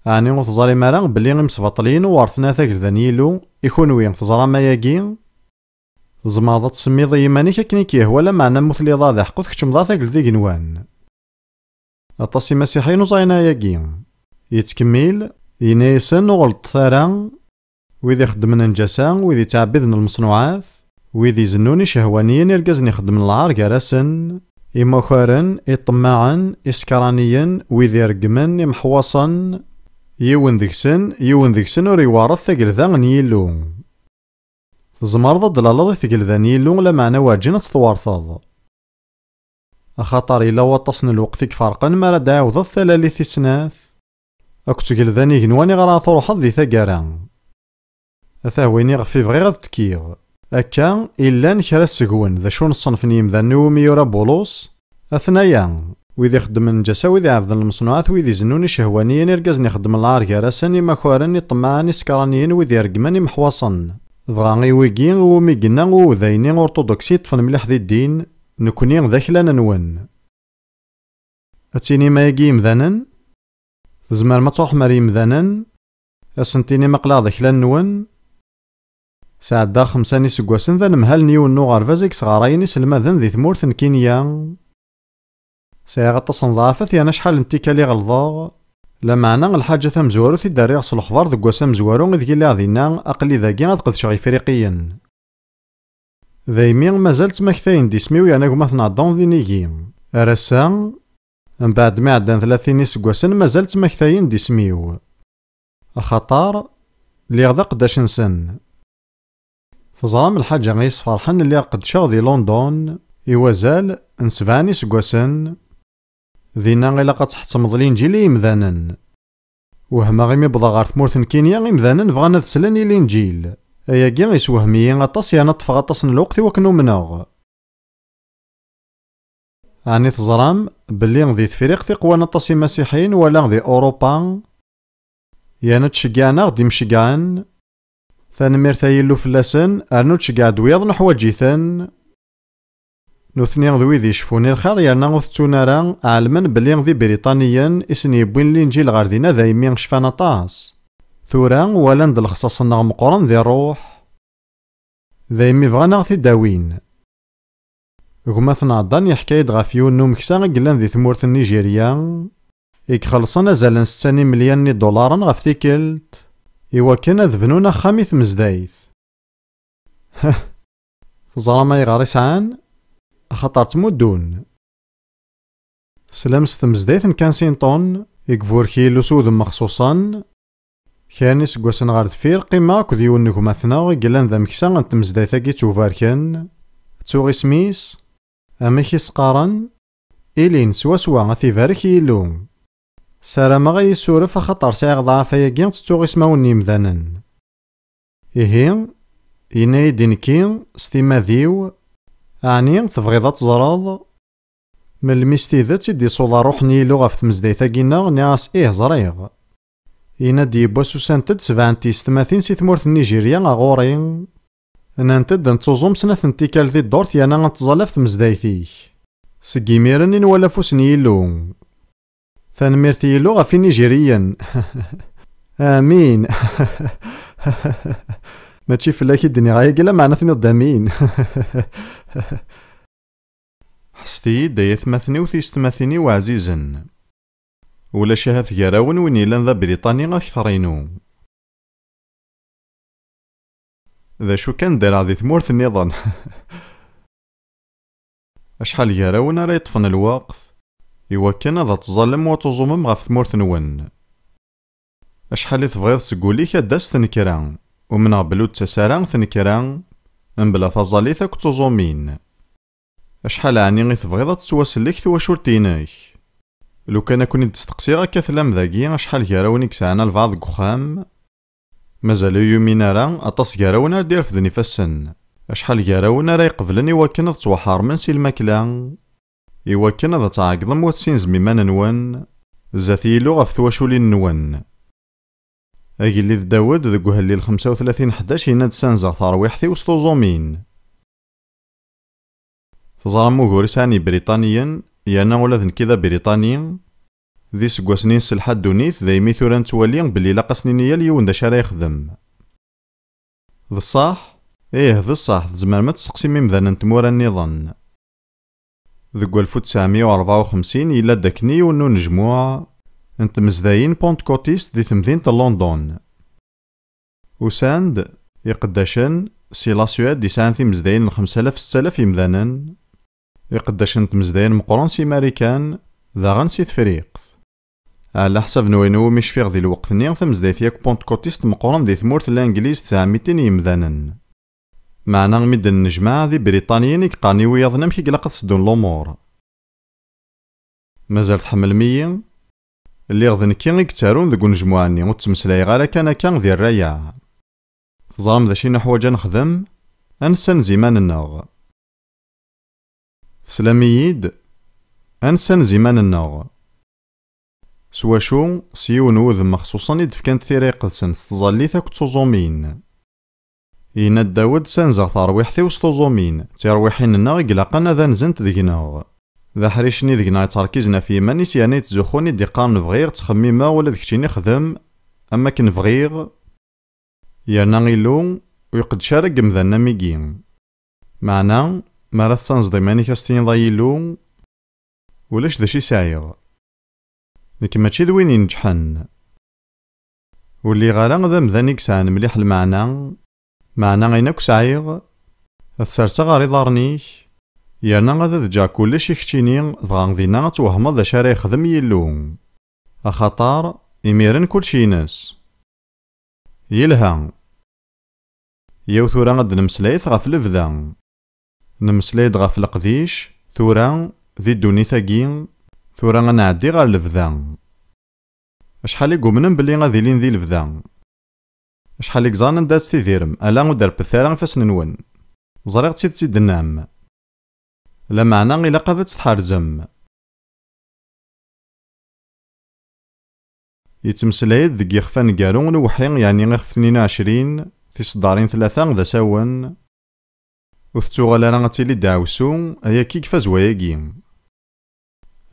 Ɛni ur teẓrim ara belli imesbaṭliyen uɣer tenna tagelda n Yillu, i kunwi teẓram ayagi? Tzemreḍ ad tsemmiḍ i yiman-ik akken i k-yehwa, lameɛna ma ur tliḍ ara d aḥeqqu tkeččmeḍ ara tagelda igenwan. Aṭas imasiḥiyen ur ẓrin ayagi. Yettkemmil, yenna-yasen ur ɣelṭet ara, wid ixeddmen nnǧasa, wid yettɛebbiden lmeṣnuɛat, wid izennun icehwaniyen, irgazen ixeddmen lɛar gar-asen, imakaren, iṭemmaɛen, isekraniyen, wid ireggmen, imeḥwaṣen, yiwen deg-sen, yiwen deg-sen ur iwerret tagelda n Yillu. Tzemreḍ ad d-tlaleḍ i tgelda n Yillu, lameɛna werǧin ad tt-twerteḍ. Axaṭer yella waṭas n lweqt i iferqen mi ara d-tɛiwdeḍ talalit tis snat akked tgelda n igenwan iɣer ara truḥeḍ di taggara. Atah wayen iɣef i bɣiɣ ad ttekkiɣ. Akka i llan kra seg-wen, d acu n ṣṣenf n yimdanen iwumi yura Bulus? Atnaya, wid ixeddmen lǧasa, wid iɛebden lmeṣnuɛat, wid izennun icehwaniyen, irgazen ixeddmen lɛar gar-asen, imakaren, iṭemmaɛen, isekraniyen, wid ireggmen imeḥwaṣen. Dɣa i wigi iwumi yenna uwday-nni urṭuduksi yeṭṭfen mliḥ di ddin, nekkni d aklan-nwen. Ad tinim ayagi i yimdanen? Tzemrem ad truḥem ar yimdanen, ad sen-tinim aql-aɣ d aklan-nwen? Sɛeddaɣ xemsa n yiseggasen d anemhal n yiwen n uɣerbaz i yesɣarayen iselmaden di tmurt n Kinya. Sɛiɣ aṭas n ḍḍeɛfat yerna acḥal n tikkal i ɣelḍeɣ, lameɛna lḥaǧa tamezwarut i d-rriɣ s lexbar deg wass amezwaru ideg lliɣ dinna, aql-i dagi ad qedceɣ Ifriqiyen. Daymi mazal ttmaktayen-d isem-iw yerna gma tneɛḍen d inigi. Ar ass-a, mbeɛd mi ɛeddan tlatin iseggasen, mazal ttmaktayen-d isem-iw. Axaṭer lliɣ d aqeddac-nsen. Teẓram lḥaǧa i yi-sferḥen, lliɣ qeddceɣ di London i wazal n sebɛa n iseggasen. Dinna ilaq ad tḥettmeḍ Linǧil i yimdanen. Wehmeɣ imi wwḍeɣ ɣer tmurt n Kinya, imdanen bɣan ad slen i Linǧil. Ayagi yeswehm-iyi aṭas yerna ṭṭfeɣ aṭas n lweqt i wakken umneɣ. Ɛni teẓram belli di Tefriqt i qwan aṭas imasiḥiyen wala di Urupa? Yerna ttceggiɛen-aɣ-d imceggɛen. Tanemmirt ay Illu fell-asen, rnu ttceggiɛ-d wiyaḍ nuḥwaǧ-iten. Nutni d wid iceffun i lxir yerna ur tettun ara, ɛelmen belli d Ibriṭaniyen i sen-yewwin Linǧil ɣer dinna, daymi cfan aṭas. Tura walan-d lexṣaṣ-nneɣ meqqren di ṛṛuḥ. Daymi bɣan ad aɣ-t-id-awin. Gma-tneɣ Dan yeḥka-yi-d ɣef yiwen n umeksa i yellan di tmurt n Nijirya, i ixellṣen azal n setta n imelyanen n idularen ɣef tikkelt, i wakken ad bnun axxam i tmezdayt. Heh, teẓram ayɣer i sɛan? Axaṭer ttmuddun. Teslam s tmezdayt n Kensington, i iburek Yillu s udem mexṣuṣen. Kra n iseggasen ɣer deffir, qqimeɣ akked yiwen n gma-tneɣ i yellan d ameksa n tmezdayt-agi ttubarken. Ttuɣ isem-is. Amek i s-qqaren? Ilin, swaswa, ad t-ibarek Yillu. Ssarameɣ ad yi-yessuref, axaṭer sɛiɣ ḍɛaf ayagi ttettuɣ ismawen n yimdanen. Ihi, yenna-yi-d i nekki, s timmad-iw, ɛni tebɣiḍ ad teẓreḍ? Melmi s tidet i d-isuḍ ṛṛuḥ n Yillu ɣef tmezdayt-agi-nneɣ? Nniɣ-as, ih, ẓriɣ. Yenna-d, yiwwas usant-d sebɛa n tyessetmatin si tmurt n Nijirya ɣer ɣur-i. Nnant-d, nettuẓum snat n tikkal di ddurt yerna ad tẓall ɣef tmezdayt-ik. Seg imiren i nwala afus n Yillu. Tanemmirt i Yillu ɣef Inijiriyen. Amin. Mačči fell-ak i d-nniɣ ayagi, lameɛna tenniḍ-d amin. Ḥesset-iyi-d ay atmaten-iw, tiyessetmatin-iw ɛzizen. Ulac ahat gar-awen win yellan d Abriṭani akteṛ-inu. D acu kan ddreɣ di tmurt nniḍen. Acḥal gar-awen ara yeṭṭfen lweqt i wakken ad tẓallem u ad tuẓumem ɣef tmurt-nwen? Acḥal i tebɣiḍ seg wul-ik ad d-tas tnekra? Umneɣ belli ur d-tettas ara tnekra mebla taẓallit akked tuẓumin. Acḥal ɛni i tebɣiḍ ad tettwasellek twacult-inek? Lukan ad ken-id-steqsiɣ, akka tellam dagi, acḥal gar-awen i yesɛan albaɛḍ deg uxxam? Mazal ur yumin ara, aṭas gar-awen ara d-irefden ifassen. Acḥal gar-awen ara iqeblen i wakken ad ttwaḥeṛmen si lmakla, i wakken ad tɛeggḍem u ad tessinzem iman-nwen zdat Yillu ɣef twaculin-nwen? Agellid Dawed deg uhellil xemsa u tlatin ḥdac yenna-d: "Ssanzeɣ tarwiḥt-iw s tuẓumin." Teẓram ugur i sɛan Yibriṭaniyen, yerna ula d nekk i d Abriṭani. D iseggasen i nesselḥa ddunit, daymi tura nettwali belli ilaq ad s-nini yal yiwen d acu ara yexdem. D ṣṣeḥ? Ih, d ṣṣeḥ, tzemrem ad testeqsim imdanen n tmura nniḍen. Deg walef u tesɛemya u rebɛa u xemsin, yella-d akken yiwen n unejmuɛ n tmezdayin pentecôtistes di temdint n London. Usan-d iqeddacen si la Suède yesɛan timezdayin n xemsa alaf, setta alaf yemdanen, iqeddacen n tmezdayin meqqren si Marikan, daɣen si Tefriqt. Ɛla ḥsab n wayen umi cfiɣ di lweqt-nni, tamezdayt yakk pentecôtiste meqqren di tmurt n Langliz tesɛa mitin n yemdanen. Meɛna mi d-nennejmaɛ, d Ibriṭaniyen i yeqqaren i wiyaḍen amek i ilaq ad seddun lumuṛ. Mazal tḥemmlem-iyi? Lliɣ d nekki i yettarun deg unejmuɛ-nni, ur ttmeslayeɣ ara kan akka di rrayeɛ. Teẓram d acu i nuḥwaǧ ad nexdem? Ad nessanez iman-nneɣ. Teslam-iyi-d? Ad nessanez iman-nneɣ. S wacu? S yiwen n wudem mexṣuṣen i d-fkant Tira Iqedsen s tẓallit akked tuẓumin. Yenna-d Dawed: "Ssanzeɣ tarwiḥt-iw s tuẓumin, d tirwiḥin-nneɣ i ilaqen ad anzent deg-neɣ." D aḥric-nni deg-neɣ yetterkizen ɣef yiman-is yerna yettzuxxun i d-iqqaren: "Bɣiɣ, ttxemmimeɣ, ula d keččini xdem am akken bɣiɣ." Yerna Illu ur iqeddec ara deg yimdanen am wigi. Meɛna, mi ara tessanzeḍ iman-ik, ad s-tiniḍ: "Ay Illu, ulac d acu i sɛiɣ. Nekk mačči d win ineǧḥen. Ur lliɣ ara d amdan i yesɛan mliḥ lmeɛna, meɛna ayen akk sɛiɣ, ad t-serseɣ ɣer iḍarren-ik, yerna ad d-ǧǧeɣ kullec i keččini, dɣa dinna ad twehmeḍ d acu ara yexdem Yillu. Axaṭer, imiren kullec ines." Yelha. Yaw tura ad d-nemmeslay ɣef lebda. Nemmeslay-d ɣef leqdic, tura, di ddunit-agi, tura ad nɛeddi ɣer lebda. Acḥal i yumnen belli ad ilin di lebda? Acḥal i yeẓran anda ad tidirem, ala ur d-rebbet ara ifassen-nwen. Ẓriɣ d tidet i d-tennam. Lameɛna ilaq ad tt-tḥerzem. Yettmeslay-d deg yixef aneggaru n uweḥḥi, yeɛni ixef tnin u ɛecrin, tiseddarin tlata d asawen. Ur tettuɣal ara ad tili ddeɛwessu, ayagi i ifaz wayagi.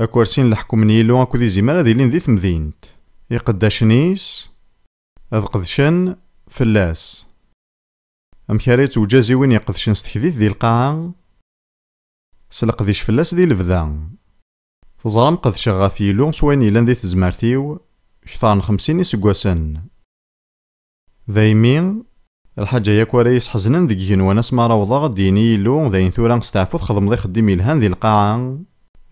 Akersi n leḥkem n Yillu akked izimer ad ilin di temdint. Iqeddacen-is ad qedcen fell-as. Amek ara yettewǧazi win iqedcen s tekdit di lqaɛa? S leqdic fell-as di lebda. Teẓram, qedceɣ ɣef Yillu s wayen yellan di tezmert-iw kter n xemsin iseggasen. Daymi, lḥaǧa yakk ara yesḥeznen deg yigenwan asmi ara awḍeɣ, ad d-yini Yillu: "Dayen tura, steɛfu, txedmeḍ ixeddim yelhan di lqaɛa,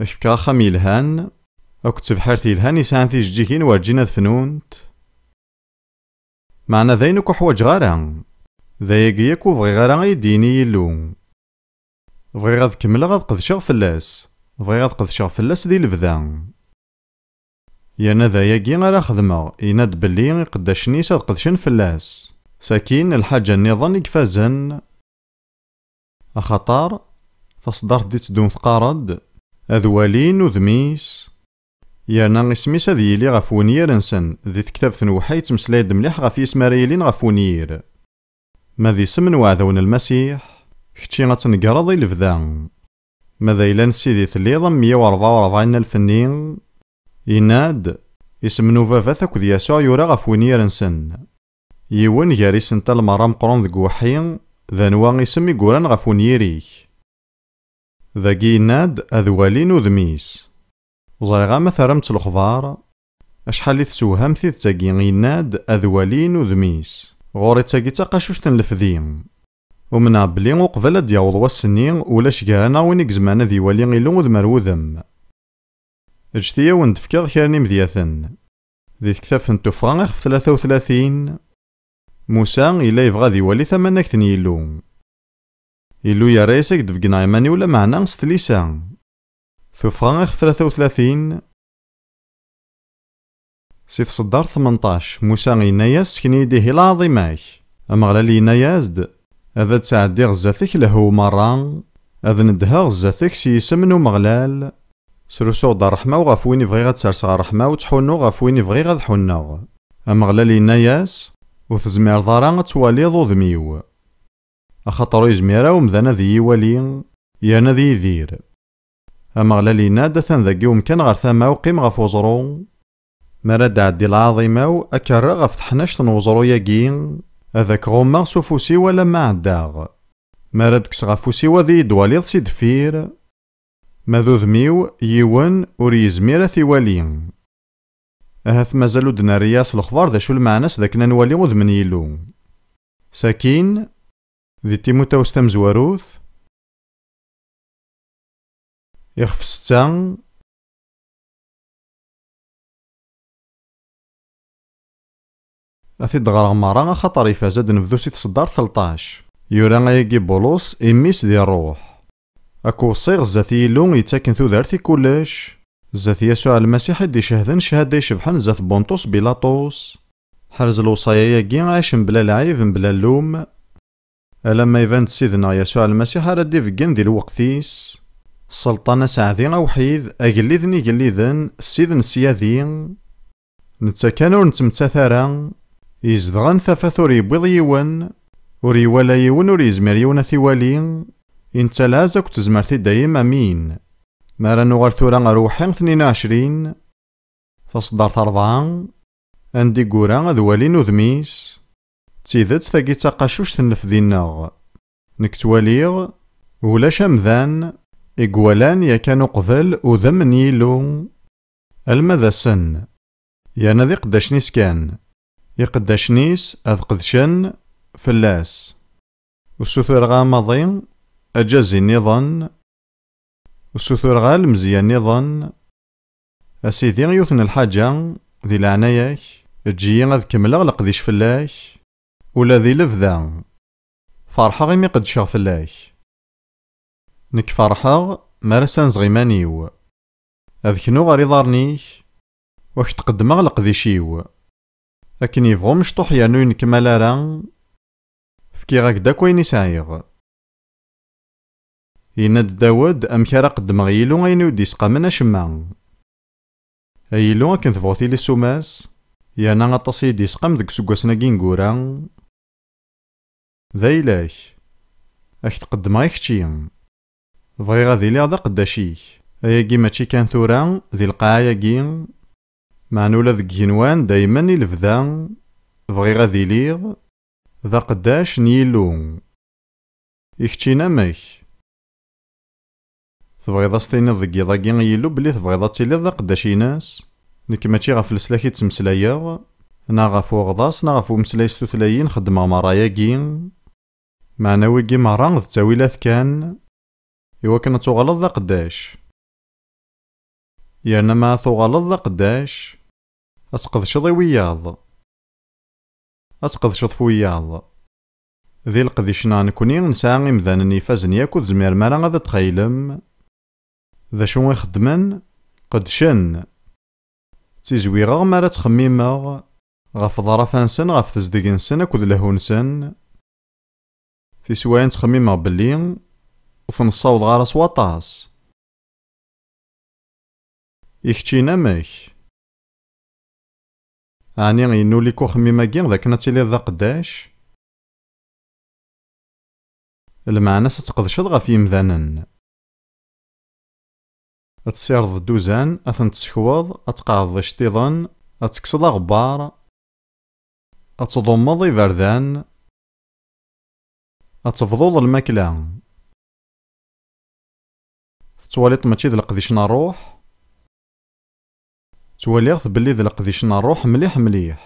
ad k-fkeɣ axxam yelhan, akked tebḥirt yelhan yesɛan tijeǧǧigin werǧin ad fnunt." Meɛna d ayen ur k-uḥwaǧeɣ ara. D ayagi yakk ur bɣiɣ ara ad yi-d-yini Yillu. Bɣiɣ ad kemmleɣ ad qedceɣ fell-as. Bɣiɣ ad qedceɣ fell-as di lebda. Yerna d ayagi ara xedmeɣ, yenna-d belli iqeddacen-is ad qedcen fell-as. Sakin, lḥaǧa nniḍen i ifazen. Axaṭer, taṣeddart d-iteddun teqqar-d: "Ad walin udem-is." Yerna isem-is ad yili ɣef wenyir-nsen, di tektabt n uweḥḥi yettmeslay-d mliḥ ɣef yisem ara yilin ɣef wenyir. Ma d isem n uɛdaw n Lmasiḥ, kečči ad tnegreḍ i lebda. Ma d ayla n Sidi telliḍ am meyya u rebɛa u rebɛin alef-nni, yenna-d: "Isem n ubabat akked Yasuɛ yura ɣef wenyir-nsen." Yiwen gar isental merra meqqren deg uweḥḥi, d anwa isem i yuran ɣef wenyir-ik? Dagi yenna-d: "Ad walin udem-is." Ẓriɣ ama terram-tt lexbar, acḥal i tessewham tidet-agi, yenna-d: "Ad walin udem-is." Ɣur-i d tagi d taqacuct n lefdi. Umneɣ belli uqbel ad d-yaweḍ wass-nni, ulac gar-aneɣ win i izemren ad iwali Illu udem ar wudem. Ǧǧet-iyi ad wen-d-fkeɣ kra n imedyaten. Di tektabt n Tuffɣa, ixef tlata u tlatin, Musa yella yebɣa ad iwali tamanagt n Yillu. Illu yerra-yas: "Ad k-d-beggneɣ iman-iw, lameɛna s tlisa." Tuffɣa, ixef tlata u tlatin, si tseddart tmenṭac, Musa yenna-yas: "Sken-iyi-d ihi lɛaḍima-k." Ameɣlal yenna-yas-d: "Ad d-sɛeddiɣ zdat-k lehhu merra, ad nedheɣ zdat-k s yisem n Umeɣlal." Srusuɣ-d ṛṛeḥma-w ɣef win i bɣiɣ ad serseɣ ṛṛeḥma-w, ttḥunnuɣ ɣef win i bɣiɣ ad ḥunneɣ. Ameɣlal yenna-yas: "Ur tezmireḍ ara ad twaliḍ udem-iw, axaṭer ur yezmir ara umdan ad iyi-iwali, yerna ad yidir." Ameɣlal yenna-d: "Atan dagi umkan ɣer tama-w, qqim ɣef uẓru. Mi ara d-tɛeddi lɛaḍima-w, ad k-rreɣ ɣef teḥnact n uẓru-agi, ad k-ɣummeɣ s ufus-iw alamma ɛeddaɣ. Mi ara d-kkseɣ afus-iw, ad iyi-d-twaliḍ si deffir, ma d udem-iw, yiwen ur yezmir ad t-iwali." Ahat mazal ur d-nerri ara s lexbar d acu lmeɛna-s d akken ad nwali udem n Yillu. Sakin, di Timutawes tamezwarut, ixef setta, ad t-id-ɣreɣ merra, axaṭer ifaz. Ad nebdu si tseddart telṭac. Yura ayagi Bulus i mmi-s di ṛṛuḥ: "Ad k-weṣṣiɣ zdat Yillu yettaken tudert i kullec, zdat Yasuɛ Lmasiḥ i d-icehden cchada icebḥen zdat Bunṭus Bilaṭus. Ḥrez lewṣaya-agi, ɛic mebla lɛib, mebla llum, alamma iban-d Ssid-nneɣ Yasuɛ Lmasiḥ ara d-ibeggen di lweqt-is, sselṭan aseɛdi awḥid, agellid n igelliden, Ssid n ssyadi, netta kan ur nettmettat ara, izedɣen tafat ur yewwiḍ yiwen, ur iwala yiwen, ur yezmir yiwen ad t-iwali, i netta lɛezz akked tezmert i dayem, amin. Mi ara nuɣal tura ar uwḥi tnin u ɛecrin, taṣeddart rebɛa, anda i yura ad walin udem-is, d tidet tagi d taqacuct n lefdi-nneɣ. Nekk ttwaliɣ, ulac amdan i iwalan yakan uqbel udem n Yillu, alma d ass-n, yerna d iqeddacen-is kan. Iqeddacen-is ad qedcen fell-as. Ur ssutureɣ amaḍi, ajazi nniḍen, ur ssutureɣ ara lemzeyya nniḍen. A Sidi, yiwet n lḥaǧa, di leɛnaya-k, eǧǧ-iyi ad kemmleɣ leqdic fell-ak, ula di lebda. Ferḥeɣ imi qeddceɣ fell-ak. Nekk ferḥeɣ mi ara ssanzeɣ iman-iw. Ad knuɣ ɣer iḍarren-ik, u ad k-d-qeddmeɣ leqdic-iw. Akken yebɣu mecṭuḥ yernu ur yennekmal ara, fkiɣ-ak-d akk ayen i sɛiɣ. Yenna-d Dawed, amek ara qeddmeɣ i Yillu ayen ur d-isqamen acemma? A Yillu, akken tebɣu tili ssuma-s, yerna aṭas i yi-d-isqam deg useggasen-agi ineggura. D ayla-k. Ad k-d-qeddmeɣ i kečči. Bɣiɣ ad iliɣ d aqeddac-ik. Ayagi mačči kan tura, di lqaɛa-agi, meɛna ula deg igenwan, daymen i lebda, bɣiɣ ad iliɣ d aqeddac n Yillu. I keččin amek? Tebɣiḍ ad s-tiniḍ deg yiḍ-agi i Yillu belli tebɣiḍ ad tiliḍ d aqeddac-ines? Nekk mačči ɣef leslak i ttmeslayeɣ, neɣ ɣef uɣḍas, neɣ ɣef umeslay s tutlayin xeddmeɣ merra-yagi. Meɛna wigi merra d ttawilat kan, iwakken ad tuɣaleḍ d aqeddac. Yerna ma tuɣaleḍ d aqeddac, ad tqedceḍ i wiyaḍ. Ad tqedceḍ f wiyaḍ. Di leqdic-nneɣ nekni nesɛa imdanen ifazen yakk ur tezmirem ara ad txeylem. D acu i xeddmen? Qedcen. Ttizwiɣeɣ mi ara ttxemmimeɣ ɣef ḍrafa-nsen, ɣef tezdeg-nsen akked lehhu-nsen. Tiswayin ttxemmimeɣ belli ur ten-ssawḍeɣ ara s waṭas. I keččin amek? Ɛni yennul-ik uxemmim-agi d akken ad tiliḍ d aqeddac? Lmeɛna-s ad tqedceḍ ɣef yimdanen. Ad tessirdeḍ dduzan, ad ten-tessekweḍ, ad tqeɛɛdeḍ iceṭṭiḍen, ad tekkseḍ aɣebbar, ad tḍummeḍ iberdan, ad tebḍuḍ lmakla. Tettwaliḍ mačči d leqdic n ṛṛuḥ? Ttwaliɣ-t belli d leqdic n ṛṛuḥ mliḥ mliḥ.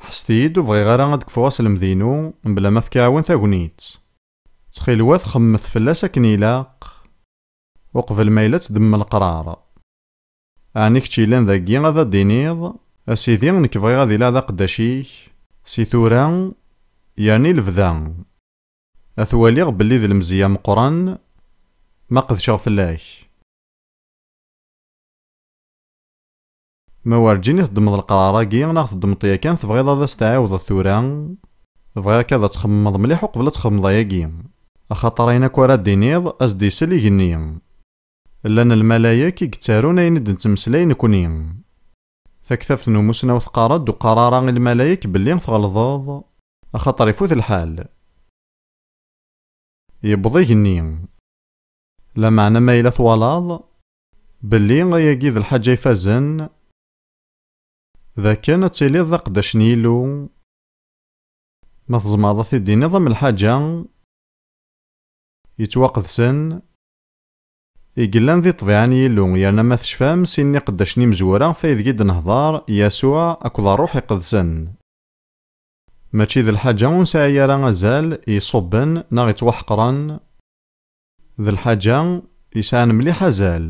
Ḥesset-iyi-d, ur bɣiɣ ara ad d-kfuɣ aselmed-inu mebla ma fkiɣ-awen tagnit. Ttxil-wet, xemmet fell-as akken ilaq, uqbel ma yella ad tdemmem leqrar. Ɛni kečč yellan dagi ad d-tiniḍ, a Sidi, nekk bɣiɣ ad iliɣ d aqeddac-ik, si tura yerni lebda. Ad t-waliɣ belli d lemzeyya meqqren ma qedceɣ fell-ak. Ma werǧin i teddmeḍ leqrar-agi, neɣ teddmeḍ yakan tebɣiḍ ad as-tɛiwdeḍ tura, bɣiɣ-k ad txemmeḍ mliḥ uqbel ad txedmeḍ ayagi, axaṭer ayen akk ara d-tiniḍ, ad s-d-isel igenni. Llan lmalayek i yettarun ayen i d-nettmeslay nekni. Taktabt n umusnaw teqqar-d, ur qqar ara i lmalayek belli tɣelḍeḍ, axaṭer ifut lḥal. Yewweḍ igenni. Lameɛna ma yella twalaḍ belli ayagi d lḥaǧa ifazen, d akken ad tiliḍ d aqeddac n Yillu, ma tzemreḍ ad t-id-tiniḍ am lḥaǧa yettwaqedsen, i yellan di ṭṭbiɛa n Yillu, yerna ma tecfam, sin n iqeddacen imezwura ɣef aydeg i d-nehḍer, Yasuɛ akked Ṛṛuḥ Iqedsen. Mačči d lḥaǧa ur nesɛi ara azal, iṣubben neɣ ittwaḥeqren, d lḥaǧa yesɛan mliḥ azal.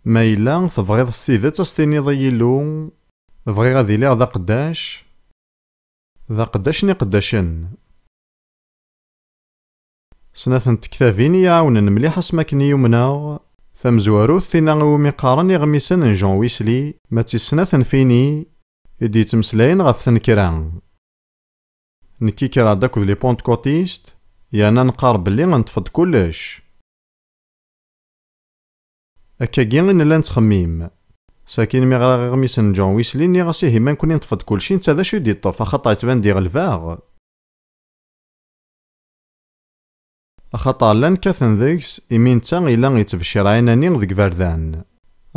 Ma yella tebɣiḍ s tidet ad s-tiniḍ i Yillu, bɣiɣ ad iliɣ d aqeddac, d aqeddac n iqeddacen. Snat n tektabin i yi-iɛawnen mliḥ asmi akken i umneɣ. Tamezwarut, tina iwumi qqaren iɣmisen n Jean Wesley, ma d tis snat n fini, i d-yettmeslayen ɣef tnekra. Nekki kkreɣ-d akked les Pentecôtistes, yerna neqqar belli neṭṭef-d kullec. Akkagi i nella nettxemmim. Sakin mi ɣriɣ iɣmisen n John Wesley, nniɣ-as: "Ihi ma nekkni neṭṭef-d kullec, netta d acu i d-yeṭṭef, axaṭer yettban-d iɣleb-aɣ?" Axaṭer llan kkaten deg-s, imi netta yella yettbeccir ɛinani deg iberdan.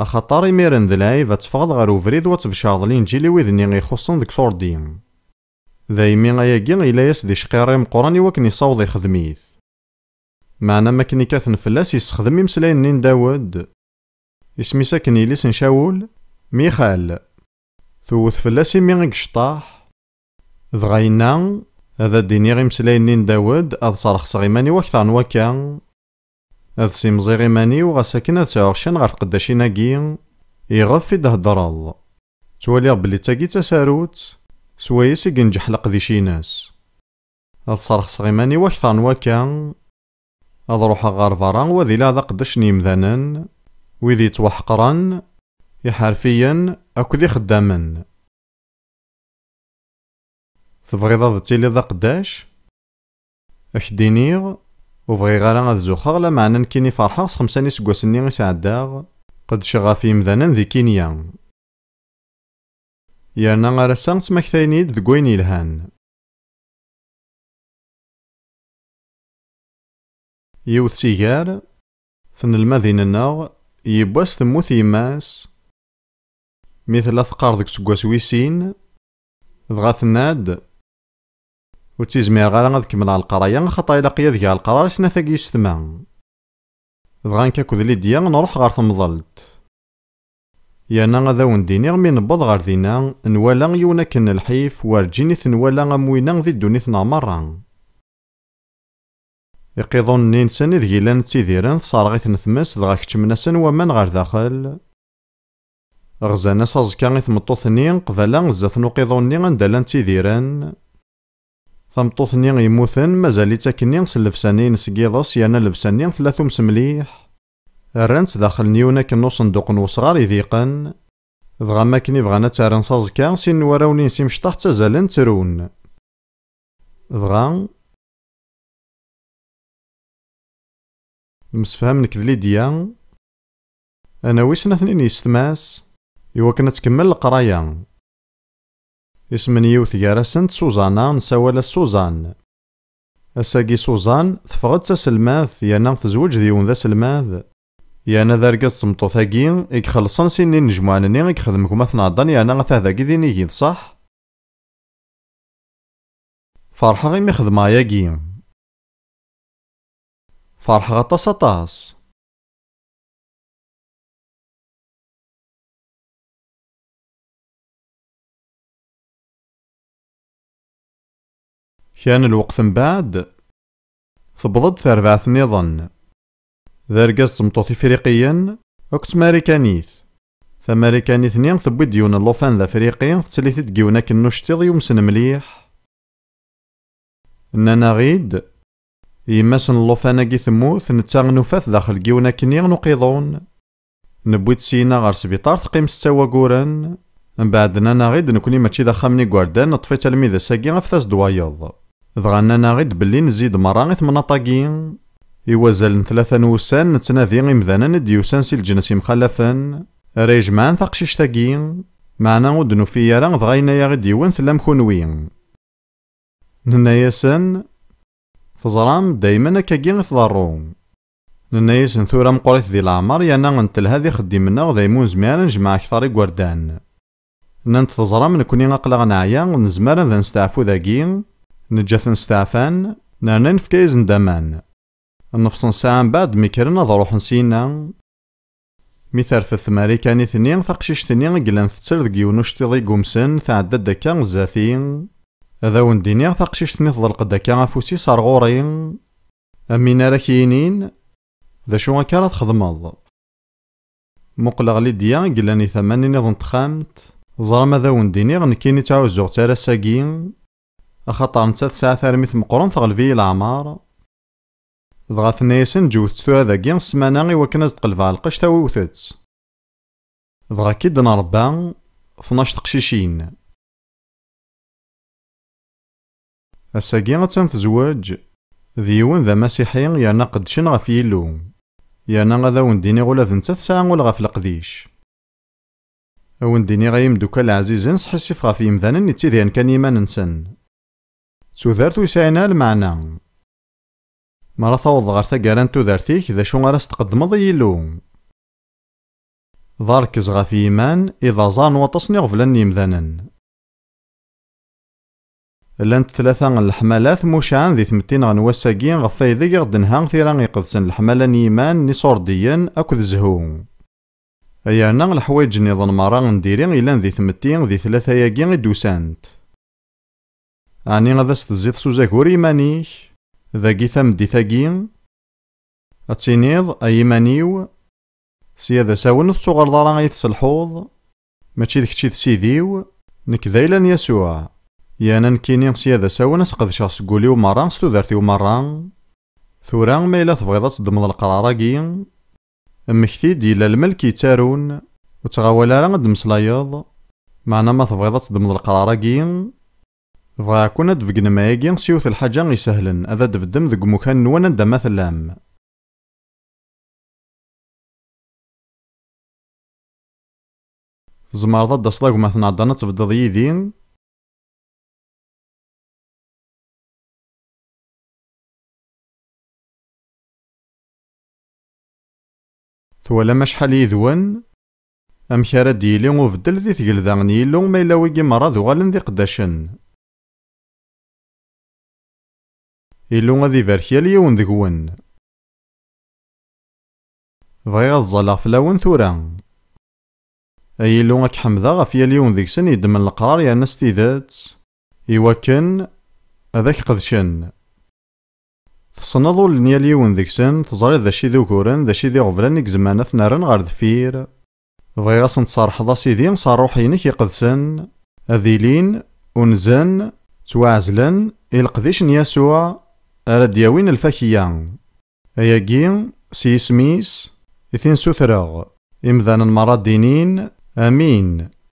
Axaṭer imiren d lɛib ad teffɣeḍ ɣer ubrid u ad tbecreḍ Linǧil i wid-nni ixuṣṣen deg ṣurdi. Daymi ayagi yella-yas d icqirri meqqren i wakken yessaweḍ ixdem-it. Meɛna mi akken i kkaten fell-as, yessexdem imeslayen-nni n Dawed. Isem-is akken yelli-s n Cawul? Mixal. Tewwet fell-as imi i yecṭeḥ. Dɣa yenna: "Ad d-iniɣ imeslayen-nni n Dawed, ad sserxseɣ iman-iw akter n wakka. Ad simẓiɣ iman-iw, ɣas akken ad sɛuɣ ccan ɣer tqeddacin-agi, iɣef i d-theddreḍ. Ttwaliɣ belli d tagi i d tasarut, swayes i yenǧeḥ leqdic-ines. Ad sserxseɣ iman-iw akter n wakka, ad ruḥeɣ ɣer berra, u ad iliɣ d aqeddac n yemdanen, wid yettwaḥeqren, iḥerfiyen akked ixeddamen. Tebɣiḍ ad tiliḍ d aqeddac? Ad k-d-iniɣ, ur bɣiɣ ara ad zuxxeɣ, lameɛna nekkini ferḥeɣ s xemsa n yiseggasen-nni i sɛeddaɣ qeddceɣ ɣef yemdanen di Kinya. Yerna ar ass-a ttmaktayen-iyi-d deg wayen yelhan." Yiwet si gar tnelmadin-nneɣ, yiwwas temmut yemma-s mi tella teqqar deg useggas wis sin, dɣa tenna-d: "Ur ttizmireɣ ara ad kemmleɣ leqraya, axaṭer ilaq-iyi ad geɣ leqrar i snat-agi yessetma." Dɣa nekk akked Lidya nruḥ ɣer temḍelt. Yerna ad awen-d-iniɣ, mi newweḍ ɣer dinna, nwala yiwen akken n lḥif, werǧin i t-nwala am winna di ddunit-nneɣ merra. Iqiḍunen-nni-nsen ideg i llan ttidiren, tesserɣ-iten tmes, dɣa keččmen-asen waman ɣer daxel. Ɣzan-as aẓekka i tmeṭṭut-nni, qbala zdat n uqiḍun-nni anda llan ttidiren. Tameṭṭut-nni yemmuten mazal-itt akkenni s llebsa-nni-ines n yiḍes, yerna llebsa-nni tella tums mliḥ. Rran-tt daxel n yiwen akken n uṣenduq n wesɣar idiqen. Dɣa mi akken i bɣan ad tt-rren s aẓekka, sin n warraw-nni-ines imecṭaḥ ttazalen ttrun. Dɣa, nemsefham nekk d Lidya, ad nawi snat-nni n yessetma-s i wakken ad tkemmel leqraya. Isem n yiwet gar-asent Suzana, nessawal-as Suzan. Ass-agi Suzan teffeɣ-d d taselmadt, yerna tezweǧ d yiwen d aselmad. Yerna d argaz d tmeṭṭut-agi i ixellṣen sin n yinejmuɛen-nni i yexdem gma-tneɣ Dan, yerna ata dagi d inigi, d ṣṣeḥ? Ferḥeɣ imi xedmeɣ ayagi. Ferḥeɣ aṭas, aṭas. Kra n lweqt mbeɛd, tewweḍ-d terbaɛt nniḍen. D argaz d tmeṭṭut ifriqiyen akked tmarikanit. Tamarikanit-nni tewwi-d yiwen n llufan d afriqi, tettali-t-id deg yiwen akken n uceṭṭiḍ yumsen mliḥ. Nnan-aɣ-id, yemma-s n llufan-agi temmut, netta nufa-t daxel n yiwen akkenni n uqiḍun. Newwi-tt syin ɣer sbiṭar, teqqim setta waguren. Mbeɛd nnan-aɣ-id, nekni mačči d axxam n igerdan, neṭṭef-itt almi d ass-agi, afet-as-d wayeḍ. Dɣa nnan-aɣ-id belli nezzi-d merra i temnaḍt-agi. I wazal n tlata n wussan, nettnadi imdanen i d-yusan si leǧnas yemxalafen, ara ijemɛen taqcict-agi, meɛna ur d-nufi ara, dɣa yenna-yaɣ-id yiwen, tellam kunwi. Nenna-yasen, teẓram, daymen akkagi i tḍerru. Nenna-yasen, tura meqqrit di leɛmer, yerna ntelha di xeddim-nneɣ, daymi ur nezmir ara nejmeɛ akter igerdan. Nnant, teẓram, nekni aql-aɣ neɛya, nezmer ad nesteɛfu dagi, neǧǧa-ten steɛfan, nerna nefka-yasen-d aman. Nnefṣ n ssaɛa mbeɛd mi kkren ad ruḥen syenna. Mi terfed tmarikanit-nni, taqcict-nni i yellan tetter deg yiwen uceṭṭiḍ i yumsen, tɛedda-d akka zdat-i. Ad awen-d-iniɣ, taqcict-nni teḍleq-d akka afus-is ar ɣur-i. Am win ara k-yinin, d acu akka ara txedmeḍ? Muqleɣ Lidya i yellan i tama-nni nniḍen n texxamt. Teẓram, ad awen-d-iniɣ, nekkini ttɛuzzuɣ-tt ar ass-agi, axaṭer nettat tesɛa tarmit meqqren, teɣleb-iyi leɛmer. Dɣa tenna-yasen, ǧewwtet-tt tura dagi ssmana i wakken ad s-d-qelbeɣ lqecc, awiwet-tt. Dɣa akka i d-nṛebba tnac teqcicin. Ass-agi attan tezweǧ d yiwen d amasiḥi yerna qeddcen ɣef Yillu. Yerna ad awen-d-iniɣ ula d netta tesɛa ul ɣef leqdic. Ad awen-d-iniɣ ay imeddukal ɛzizen, sḥissif ɣef yimdanen yettidiren kan i yiman-nsen. D tudert ur yesɛin ara lmeɛna. Mi ara tawḍeḍ ɣer taggara n tudert-ik, d acu ara s-tqeddmeḍ i Yillu? D arkeẓ ɣef yiman, i d aẓar n waṭas n iɣeblan n yimdanen. Llant tlata n leḥmalat mucaɛen di tmetti-nneɣ n wass-agi ɣef waydeg i ɣ-d-tenha tira iqedsen, leḥmala n yiman, n iṣurdiyen akked zzhu. Yerna leḥwayeǧ nniḍen merra n diri yellan di tmetti di tlata-agi i d-usant. Ɛni ad as-tezziḍ s uzagur i yiman-ik, dagi tameddit-agi? Ad tiniḍ, ay iman-iw, sya d asawen ur tettuɣaleḍ ara ad yi-tesselḥuḍ, mačči d kečč i d Sidi-w, nekk d ayla n Yasuɛ. Yerna nekkini sya d asawen ad sqedceɣ seg wul-iw merra, s tudert-iw merra. Tura, ma yella tebɣiḍ ad teddmeḍ leqrar-agi, mmekti-d, yella lmelk yettarun, ur ttɣawal ara ad d-mmeslayeḍ, meɛna ma tebɣiḍ ad teddmeḍ leqrar-agi, bɣiɣ-ken ad d-tbeggnem ayagi s yiwet n lḥaǧa isehlen, ad d-tbeddem deg umukan-nwen anda ma tellam. Tzemreḍ ad d-taseḍ a gma-tneɣ Dan ad tbeddeḍ yid-i. Twalam acḥal yid-wen? Amek ara d-yili ubeddel di tgelda n Yillu ma yella wigi merra ad uɣalen d iqeddacen? Illu ad ibarek yal yiwen deg-wen. Bɣiɣ ad ẓẓalleɣ fell-awen tura. Ay Illu, ad k-ḥemdeɣ ɣef yal yiwen deg-sen yeddmen leqrar yerna s tidet, iwakken ad ak-qedcen. Tessneḍ ul n yal yiwen deg-sen, teẓriḍ d acu i d uguren, d acu i d iɣeblan i izemren ad ten-rren ɣer deffir. Bɣiɣ ad sen-tserrḥeḍ a Sidi s ṛṛuḥ-inek iqedsen, ad ilin, unzen, ttwaɛezlen i leqdic n Yasuɛ ara d-yawin lfakya. Ayagi, s yisem-is i t-in-sutreɣ, imdanen merra d-inin, Amin.